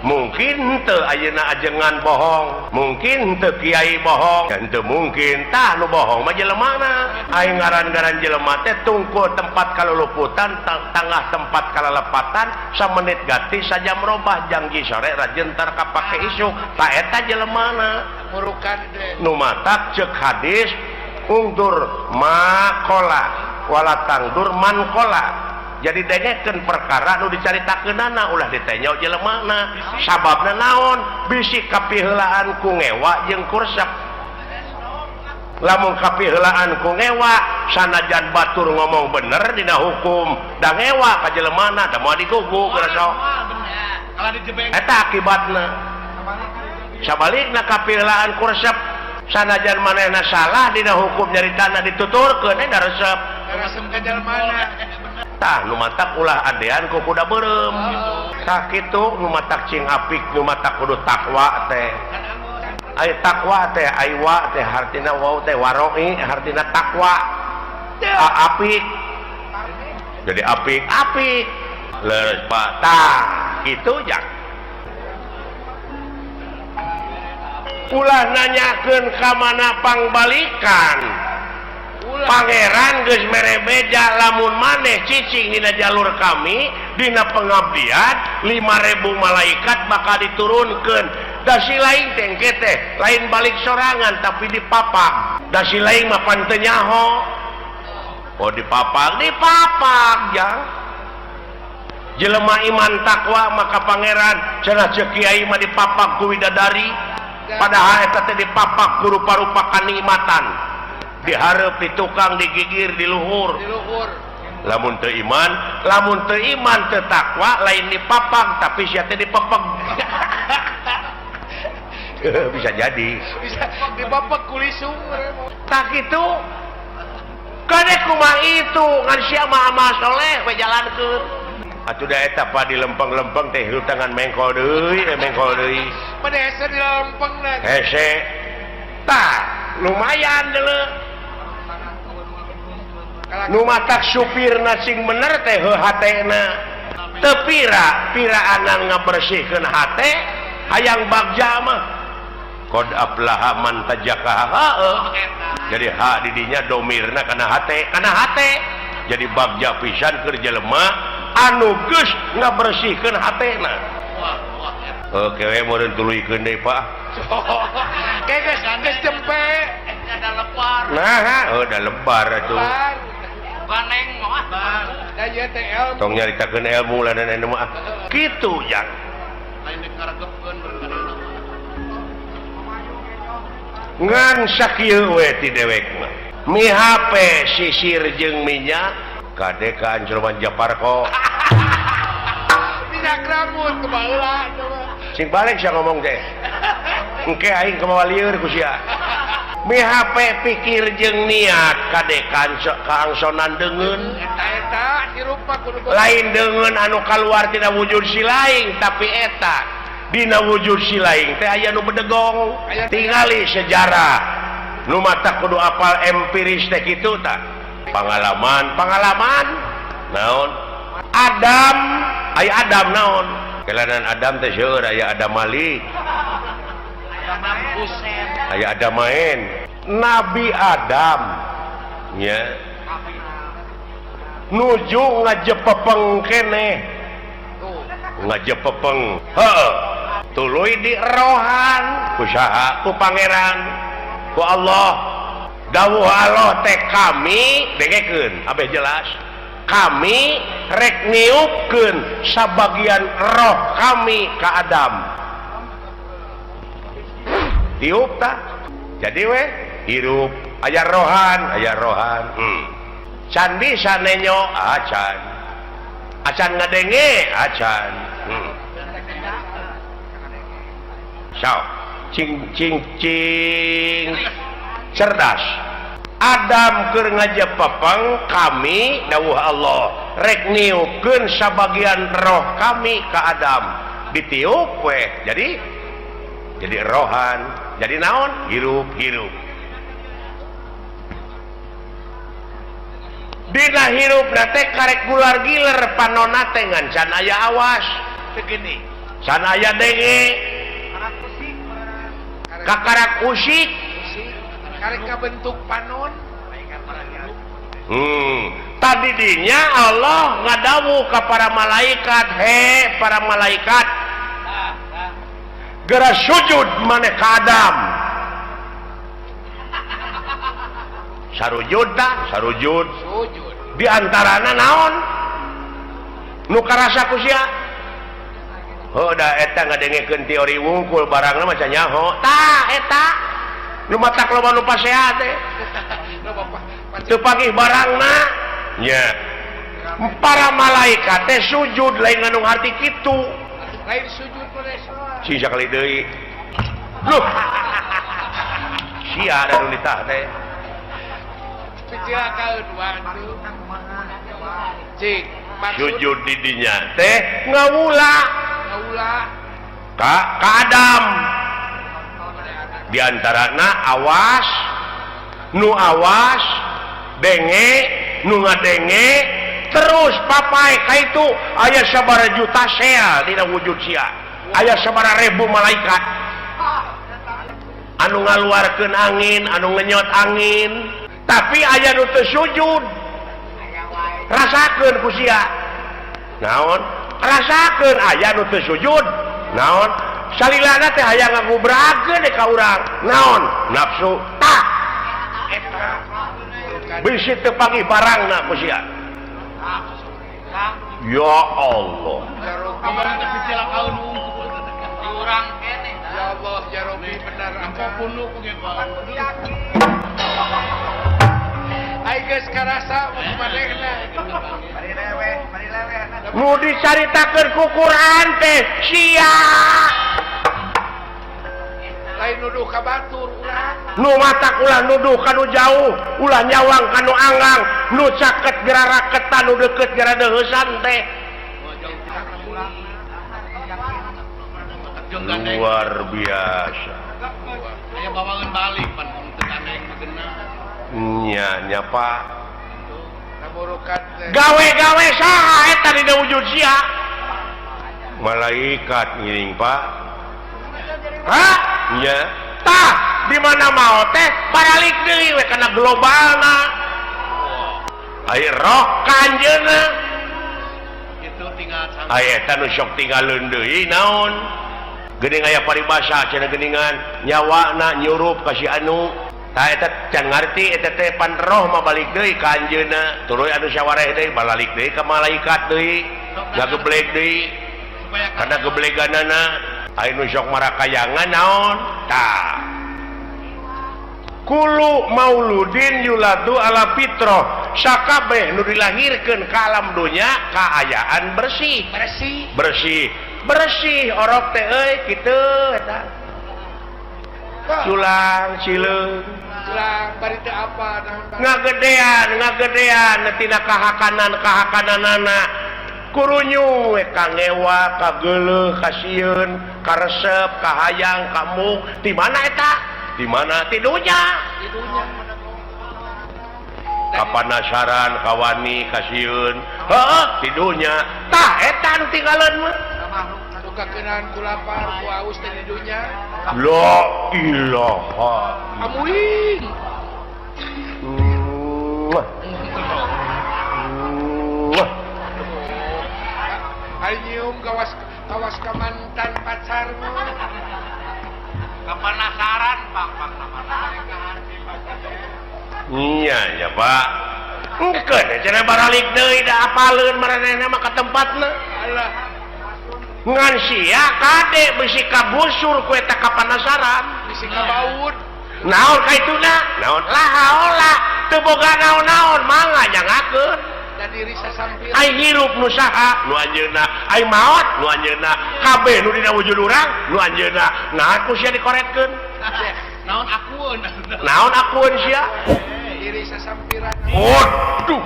Mungkin henteu ayeuna ajengan bohong, mungkin henteu kiai bohong, henteu mungkin tah nu bohong mah jelemana. Aing ngaran-ngaran jelema teh tungkul tempat kaluluputan, tangah tempat kalalepatan, samenit ganti sajam robah janji sore rajin tar kapake isuk. Ta eta jelemana. Murukan teh. Nu matak ceuk hadis ungdur makola wala tangdur mankola. Jadi dengekeun perkara nu dicaritakeunana ulah ditenyo jelemana. Sababna naon? Bisi kapiheulaan ku ngewa jeung kursep. Lamun kapiheulaan ku ngewa sanajan batur ngomong bener dina hukum, da ngewa ka jelemana da moal digugu geus sok. Eta akibatna. Sabalikna kapiheulaan kursep sanajan manehna salah dina hukum nyaritana dituturkeun da resep. Resep ka jelemana. Tah nu matak ulah adean ku kuda beureum. Tah kitu nu matak cing apik nu matak kudu takwa teh. Ai takwa teh ai wa teh hartina wau teh waroi hartina takwa. Apik. Jadi apik apik. Leres Pak. Tah kitu jang. Ulah nanyakeun ka mana pangbalikan. Pangeran geus mere beja lamun maneh cicing dina jalur kami dina pengabdian 5000 malaikat bakal diturunkeun. Da si lain teh engke teh lain balik sorangan tapi dipapak. Da si lain mah pan teu nyaho. Oh dipapak, dipapak jang. Jelema iman takwa maka pangeran cenah ceuk kiai mah dipapak ku widadari. Padahal eta teh dipapak ku rupa-rupa kanikmatan. Dihareup di tukang digigir di luhur. Lamun teu iman, lamun teu iman teu takwa lain dipapak tapi sia teh dipepeg. Bisa jadi. Bisa dipepeg ku lisung. Tah kitu. Kade kumaha itu ngan sia mah amal soleh we jalankeun. Atuh da eta pa di lempeng-lempeng teh hutangan mengkol deui, mengkol deui. Pada hese di lempengna. Hese. Tah, lumayan deuleu. Nu matak supirna sing bener teh heuh hatena. Teu pira, piraanan ngabersihkeun hate, hayang bagja mah. Qad aflaha man tajakaha. Heueuh. Jadi ha di dinya domirna kana hate, kana hate. Jadi bagja pisan keur jelema anu geus ngabersihkeun hatena. Heuh kewe meureun tuluykeun deui Pak. Geus geus jempe. Ada lebar. Nah, oh da lebar atuh. Baneng mah. Da ieu teh ilmu. Tong nyaritakeun ilmu lah dan anu mah. Kitu jang. Lain dek ngaregepkeun berkadang. Ngan sakieu we ti dewek mah. Mi HP sisir jeung minyak kadekan Jerman Japarko. Minyak rambut kebaheula. Sing balik sia ngomong teh. Engke aing kumaha lieur ku sia. Mi HP pikir jeung niat kadekan kaangsonan deungeun. Eta hirup mah kudu lain deungeun anu kaluar tina wujud si laing tapi eta dina wujud si laing teh aya nu bedegong. Tingali sejarah nu mata kudu apal empiris teh kitu tah. Pangalaman, pangalaman naon? Adam, aya Adam naon? Kelanan Adam teh seueur aya Adam Malik. Aya Adam main. Nabi Adam nya nuju ngajepepeng keneh. Ngajepepeng. Heuh. Tuluy dirohan ku saha? Ku pangeran. Ku Allah. Dawuh Allah teh kami dengekeun abeh jelas. Kami rek niupkeun sabagian roh kami ka Adam. Tiup tah. Jadi we hirup aya rohan, aya rohan. Can bisa nenyo acan. Acan ngadenge acan. Sok cing cing cing cerdas. Adam keur ngajepepeng kami dawuh Allah rek niupkeun sabagian roh kami ka Adam. Ditiup we jadi rohan, jadi naon? Hirup-hirup. Dina hirup teh karek gular giler panona teh ngan can aya awas. Segini. Can aya denge. Kakarak usik. Karek kabentuk panon. Tadi dinya Allah ngadawuh ka para malaikat, he para malaikat, geura sujud maneh ka Adam. Sarujud tah, sarujud. Sujud. Di antarana naon? Nu karasa ku sia? Heuh da eta ngadengekeun teori wungkul barangna mah can nyaho. Tah eta nu matak loba nu pasea teh. Teu pagih barangna. Nya. Para malaikat teh sujud lain ngandung harti kitu. Lain sujud mah sing sakali deui. Loh. Sia da nu ditah teh. Sujud di dinya teh ngawula. Ngawula. Ka Adam. Di antarana awas, nu awas, denge, nu ngadenge, terus papai ka itu aya sabaraha juta sea dina wujud sia. Aya sabaraha ribu malaikat anu ngaluarkeun angin, anu ngenyot angin, tapi aya nu teu sujud. Rasakeun ku sia. Naon? Rasakeun aya nu teu sujud. Naon? Salilana teh hayang ngagubrakeun ka urang. Naon? Nafsu. Tah. Eta. Bisi teu panggih barangna ku sia. Ya Allah. Ya Allah, ya Rabbi, benar apapun nu ku ge Ai geus karasa mah manehna. Nu dicaritakeun ku Quran teh sia. Lain nuduh ka batur urang. Nu matak ulah nuduh ka nu jauh, ulah nyawang ka nu anggang, nu caket geura raketan, nu deukeut geura deuheusan teh. Luar biasa. Aya bawangan balik pan teu gandeng mah. Nya nya Pak. Kaburukan teh. Gawe-gawe saha eta dina wujud sia? Malaikat ngiring Pak. Hah? Nya. Tah, di mana mau teh baralik deui we kana globalna. Ai roh ka anjeunna. Kitu tinggal Ai eta nu sok tinggalun deui naon? Geuning aya paribasa cenah geuningan nyawana nyurup ka si anu. Tah eta can ngarti eta teh pan roh mah balik deui ka anjeunna. Tuluy anu sawareh deui balalik deui ka malaikat deui. Ngageblek deui. Kana gebleganana. Ai nu sok marakayangan naon? Tah. Kulu mauludin yuladu ala fitrah sakabeh nu dilahirkeun ka alam dunya kaayaan bersih bersih bersih bersih orok teh euy kitu eta culang cileung culang bari teu apa naon ngagedean ngagedean tina kahakanan kahakananana kurunyu we kangewa kageuleuh kasieun karesep kahayang kamu di mana eta di mana ti dunya kapanasaran kawani kasieun heuh ti dunya tah eta nu tinggaleun mah suka keunahan ku lapar ku aus teh di dunya la ilaha amuing ari nyium kawas kawas ka mantan pacar mah kapanasaran pang pang iya ya Pak engkeun cenah baralik deui da apaleun maranehna mah ka tempatna alah ngan sia kade bisi kabusur ku eta kapanasaran bisi kabaud naon kaituna naon lah haola teu boga naon-naon mangga jangakeun da diri sasampir ai hirup nu saha nu anjeunna ai maot nu anjeunna kabeh nu dina wujud urang nu anjeunna nah ku sia dikoretkeun naon akueun naon akueun sia diri sasampiran waduh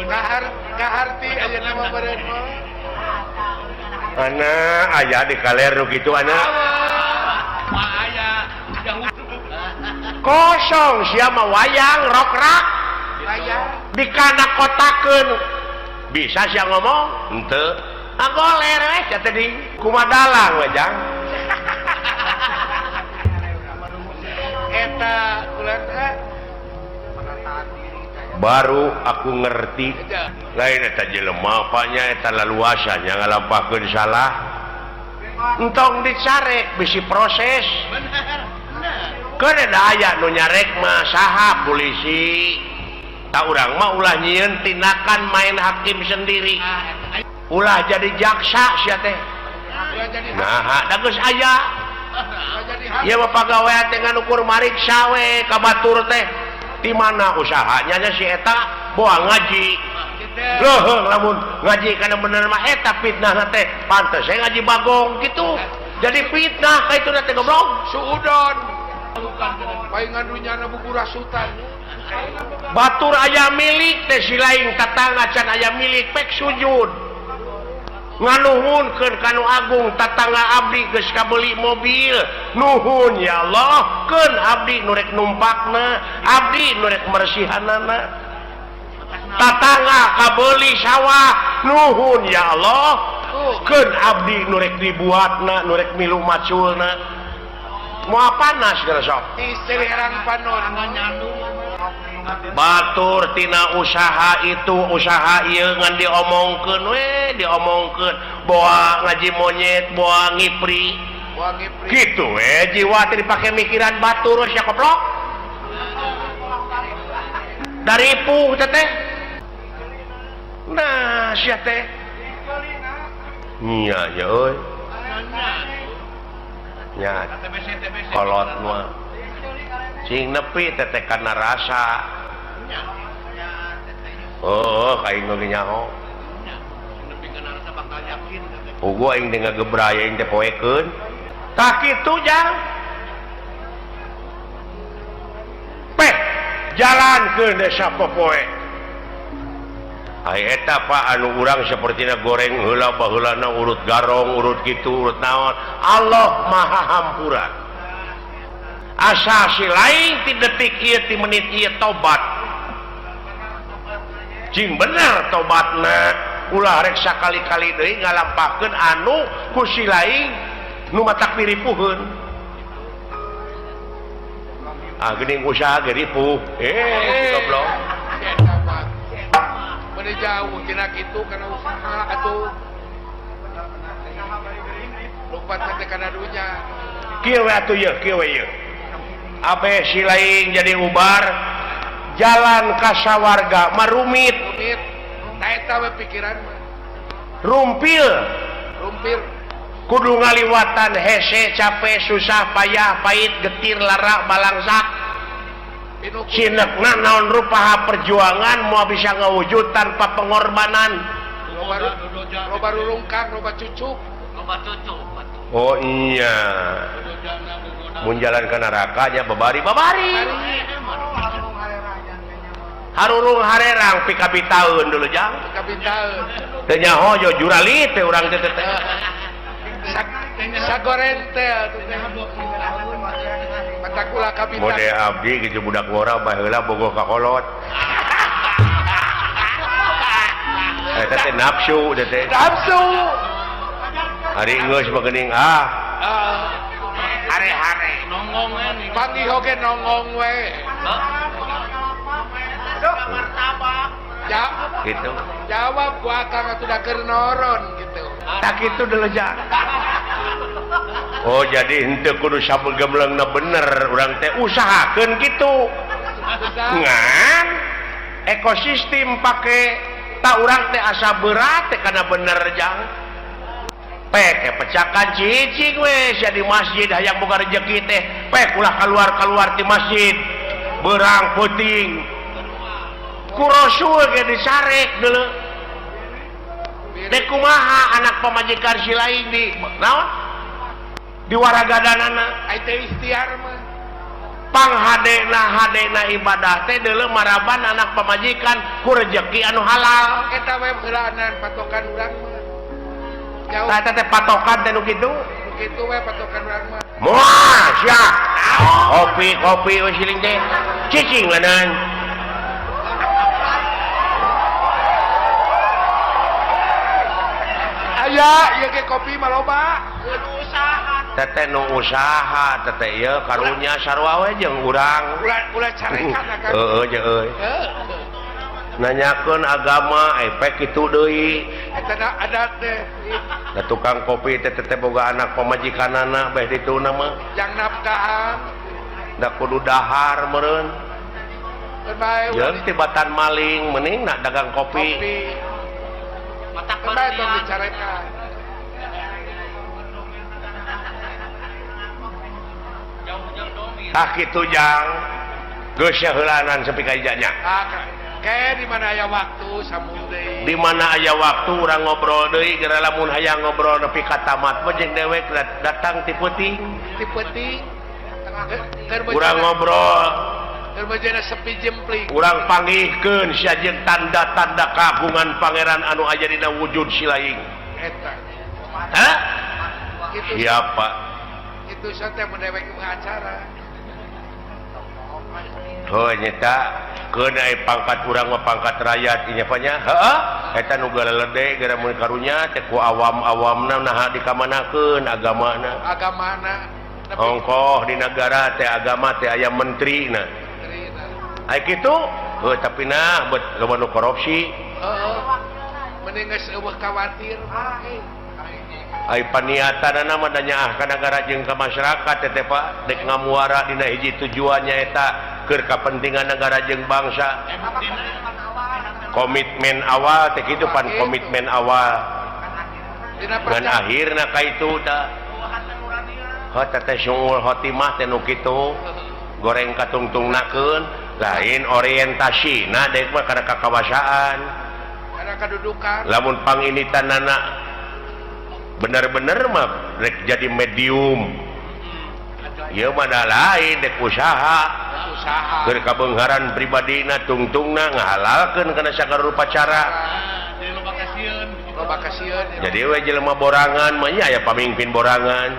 kahar kaharti ayeuna mah beureun mah ana aya di kaler nu kitu ana mah aya kosong sia mah wayang rokrak wayang dikana kotakeun bisa sia ngomong henteu agoler we sia teh di kumaha dalang we jang eta ulah baru aku ngerti lain eta jelema apanya eta laluasa nya ngalampahkeun salah entong dicarek bisi proses bener da aya nu nyarek mah saha polisi tak urang mah ulah nyieun tindakan main hakim sendiri ulah jadi jaksa sia teh nah da geus aya ieu mah pagawean teh ngan ukur mariksa we ka batur teh di mana usahanya nya si eta boa ngaji leuheung lamun ngaji kana bener mah eta fitnahna teh pantes we ngaji bagong kitu jadi fitnah ka ituna teh goblok suudon palingan dunyana buku rasutan batur aya milik teh si lain tatangga can aya milik pek sujud nganuhunkeun ka nu agung tatangga abdi geus kabeuli mobil nuhun ya Allah keun abdi nu rek numpakna abdi nu rek mersihanana tatangga kabeuli sawah nuhun ya Allah keun abdi nu rek dibuatna nu rek milu maculna moal panas geus sok herang panon batur tina usaha itu usaha ieu ngan diomongkeun we diomongkeun boa ngaji monyet boa ngipri kitu we jiwa teh dipake mikiran batur sia koplok daripuh teh teh nah sia teh nya nya euy nya kolot mah cing nepi teh kana rasa oh aing ge nyaho puguh aing teh ngagebray aing teh poekeun tah kitu jang peh jalankeun desa popoe ai eta Pak anu urang sapertina goreng heula baheulana urut garong urut kitu urut naon Allah Maha Hampura asa si lain ti detik ieu ti menit ieu tobat cing bener tobatna ulah rek sakali-kali deui ngalampahkeun anu ku si lain nu matak diripuheun ah geuning usaha ge ripuh goblok bade jauh tina kitu kana usaha atuh lupa teh kana dunya kieu we atuh ieu kieu we ieu abe si lain jadi ubar jalan ka sawarga marumit rumit ta eta we pikiran mah rumpil rumpil Kudu ngaliwatan hese capek susah payah pahit getir lara balangsak cinekna naon rupaha perjuangan mau bisa ngawujud tanpa pengorbanan. Loba rurungkang, loba cucuk, loba cucuk. Oh iya, mun jalan ke neraka nya babari babari harurung harerang pikabitaeun dulu jang pikabitaeun teu nyaho jo jurali teh urang teh teh sagoren teh matakula kabita mode abdi kitu budak ngora baheula bogoh ka kolot eta teh nafsu teh teh nafsu hari geus mah geuning ah hare-hare nongong we panggih oge nongong we ya gitu jawab ku akang atuh da keur noron gitu tak kitu deuleu jang. Oh jadi henteu kudu sabegemleungna bener urang teh usahakeun kitu ngan ekosistem pake tak urang teh asa berat teh kana bener jang pek pecakan cicing we sia di masjid hayang boga rejeki teh pek ulah keluar-keluar ti masjid beurang peuting ku Rasul ge disarek deuleu dek kumaha anak pamajikan si lain di naon di waragadanana ai teh ikhtiar mah panghadena hadena ibadah teh deuleu maraban anak pamajikan ku rejeki anu halal eta we heulaanan patokan urang mah tah eta teh patokan teh nu kitu kitu we patokan urang mah moal sia kopi kopi we siling teh cicing lanan aya ieu ge kopi mah loba teteh nu usaha teteh ieu karunya sarua we jeung urang ulah carekan akang heueuh jeung euy nanyakeun agama efek kitu deui eta adat teh da tukang kopi teh teteh boga anak pamajikanana beh dituna mah jang nafkahan da kudu dahar meureun jeung tibatan maling mending nak dagang kopi matak bae tong dicarekan tah kitu jang geus heulanan sampai ka ijanya ke di mana aya waktu sambung deui di mana aya waktu urang ngobrol deui geura lamun hayang ngobrol nepi ka tamat mah jeung dewek datang ti peuting urang ngobrol keur bejana sepi jempling urang panggihkeun sia jeung tanda-tanda kagungan pangeran anu aya dina wujud si laing eta hah kitu siapa kitu teh mun dewek mah acara. Oh nyata keun ai pangkat urang mah pangkat rakyat ieu nya heeh eta nu galelede gara mun karunya teh ku awam-awamna naha dikamanakeun agamana agamana ongkoh di negara teh agama teh aya menterina ai kitu heuh tapi nah bet loba nu korupsi heeh mending geus eueuh khawatir mah ai paniatanana mah da nyaah ka nagara jeung ka masyarakat teh teh Pak dek ngamuara dina hiji tujuannya eta keur kapentingan negara jeung bangsa komitmen awal teh kitu pan komitmen awal dan akhirna ka itu tah heuh teh sungul khotimah teh nu kitu goreng katungtungnakeun lain orientasi nah dek mah kana kakawasaan kana kadudukan lamun panginitanana bener-bener mah rek jadi medium ieu mah da lain dek usaha keur kabeungharan pribadina tungtungna ngahalalkeun kana sagala rupa cara jadi we jelema borangan mah nya aya pamimpin borangan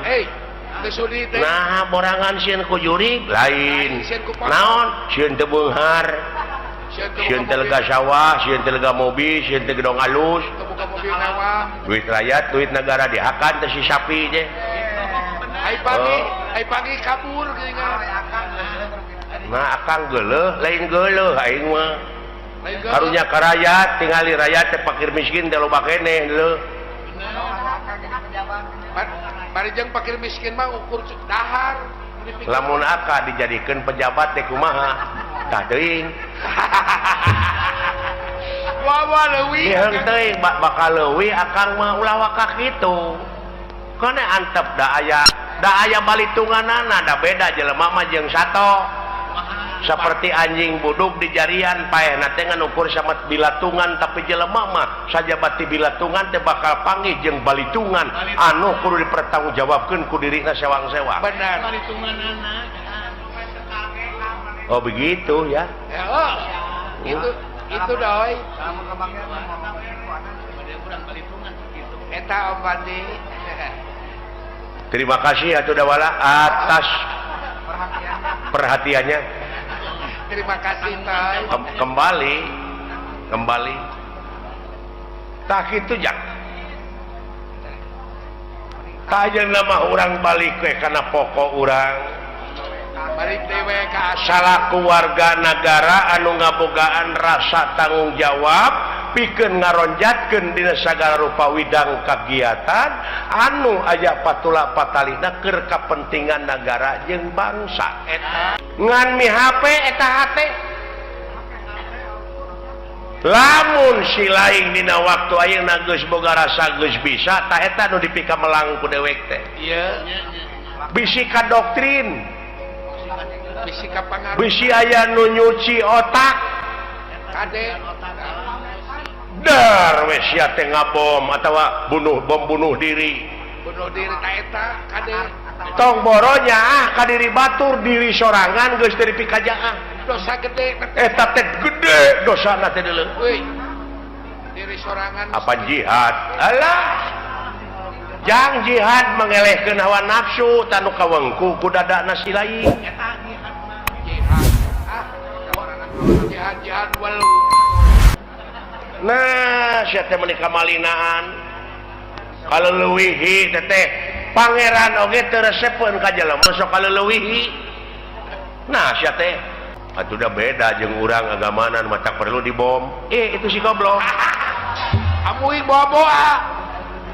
nah borangan sieun ku jurig lain naon sieun teu beunghar sieun teu lega sawah sieun teu lega mobil sieun teu gedong alus duit rakyat duit negara dihakan teh si sapi teh ai pagi kabur geuningan nah akang geuleuh lain geuleuh aing mah karunya ka rakyat tingali rakyat teh fakir miskin teh loba keneh leuh bari jeung fakir miskin mah ukur dahar lamun aka dijadikeun pejabat teh kumaha tah teuing wawa leuwih teuing bakal leuwih akang mah ulah waka kitu Kana antep da aya balitunganana da beda jelema mah jeung sato. Seperti anjing buduk di jarian paehna teh ngan ukur sama bilatungan tapi jelema mah sajabati bilatungan teh bakal panggih jeung balitungan anu kudu dipertanggungjawabkeun ku dirina sewang-sewang. Benar. Oh begitu ya. Oh, itu doi. Eta Om Pandi. Terima kasih atuh Dawala atas perhatiannya. Terima kasih Toy. Kembali. Tak itu jak. Kajeun mah urang balik we kana pokok urang. Balik dewe ka salaku warga nagara anu ngabogaan rasa tanggung jawab pikeun ngaronjatkeun dina sagala rupa widang kagiatan anu aya patula patalina keur kapentingan nagara jeung bangsa. Eta ngan mi HP eta hate lamun si lain dina waktu ayeuna geus boga rasa geus bisa tah eta nu dipikamelang ku dewek teh. Ieu bisi ka doktrin, bisi ka pangaruh, bisi aya nu nyuci otak kade dar we sia teh ngabom atawa bunuh bom bunuh diri ta eta kade tong boronya ah ka diri batur diri sorangan geus teu dipikajaah dosa gede eta teh gede dosana teh deuleu euy diri sorangan apa jihad alah jang jihad mengelehkeun hawa nafsu tanu kawengku ku dadana si lain eta jihad ah jihad wal nah sia teh meuni kamalinaan kaleuwihi teh pangeran oge teu resepeun ka jelema sok kaleuwihi nah sia teh atuh da beda jeung urang agamanan mah tak perlu dibom itu si goblok amuy bobo ah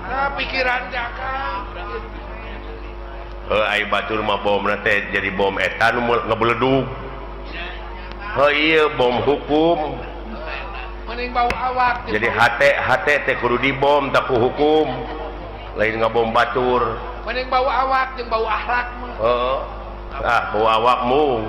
nah, pikiran jaka heuh ai batur mah bomna teh jadi bom eta nu ngebeledug heuh ieu bom hukum mending bau awak jadi hate teh kudu dibom tak ku hukum lain ngabom batur mending bau awak jeung bau akhlak mah heeh ah bau awakmu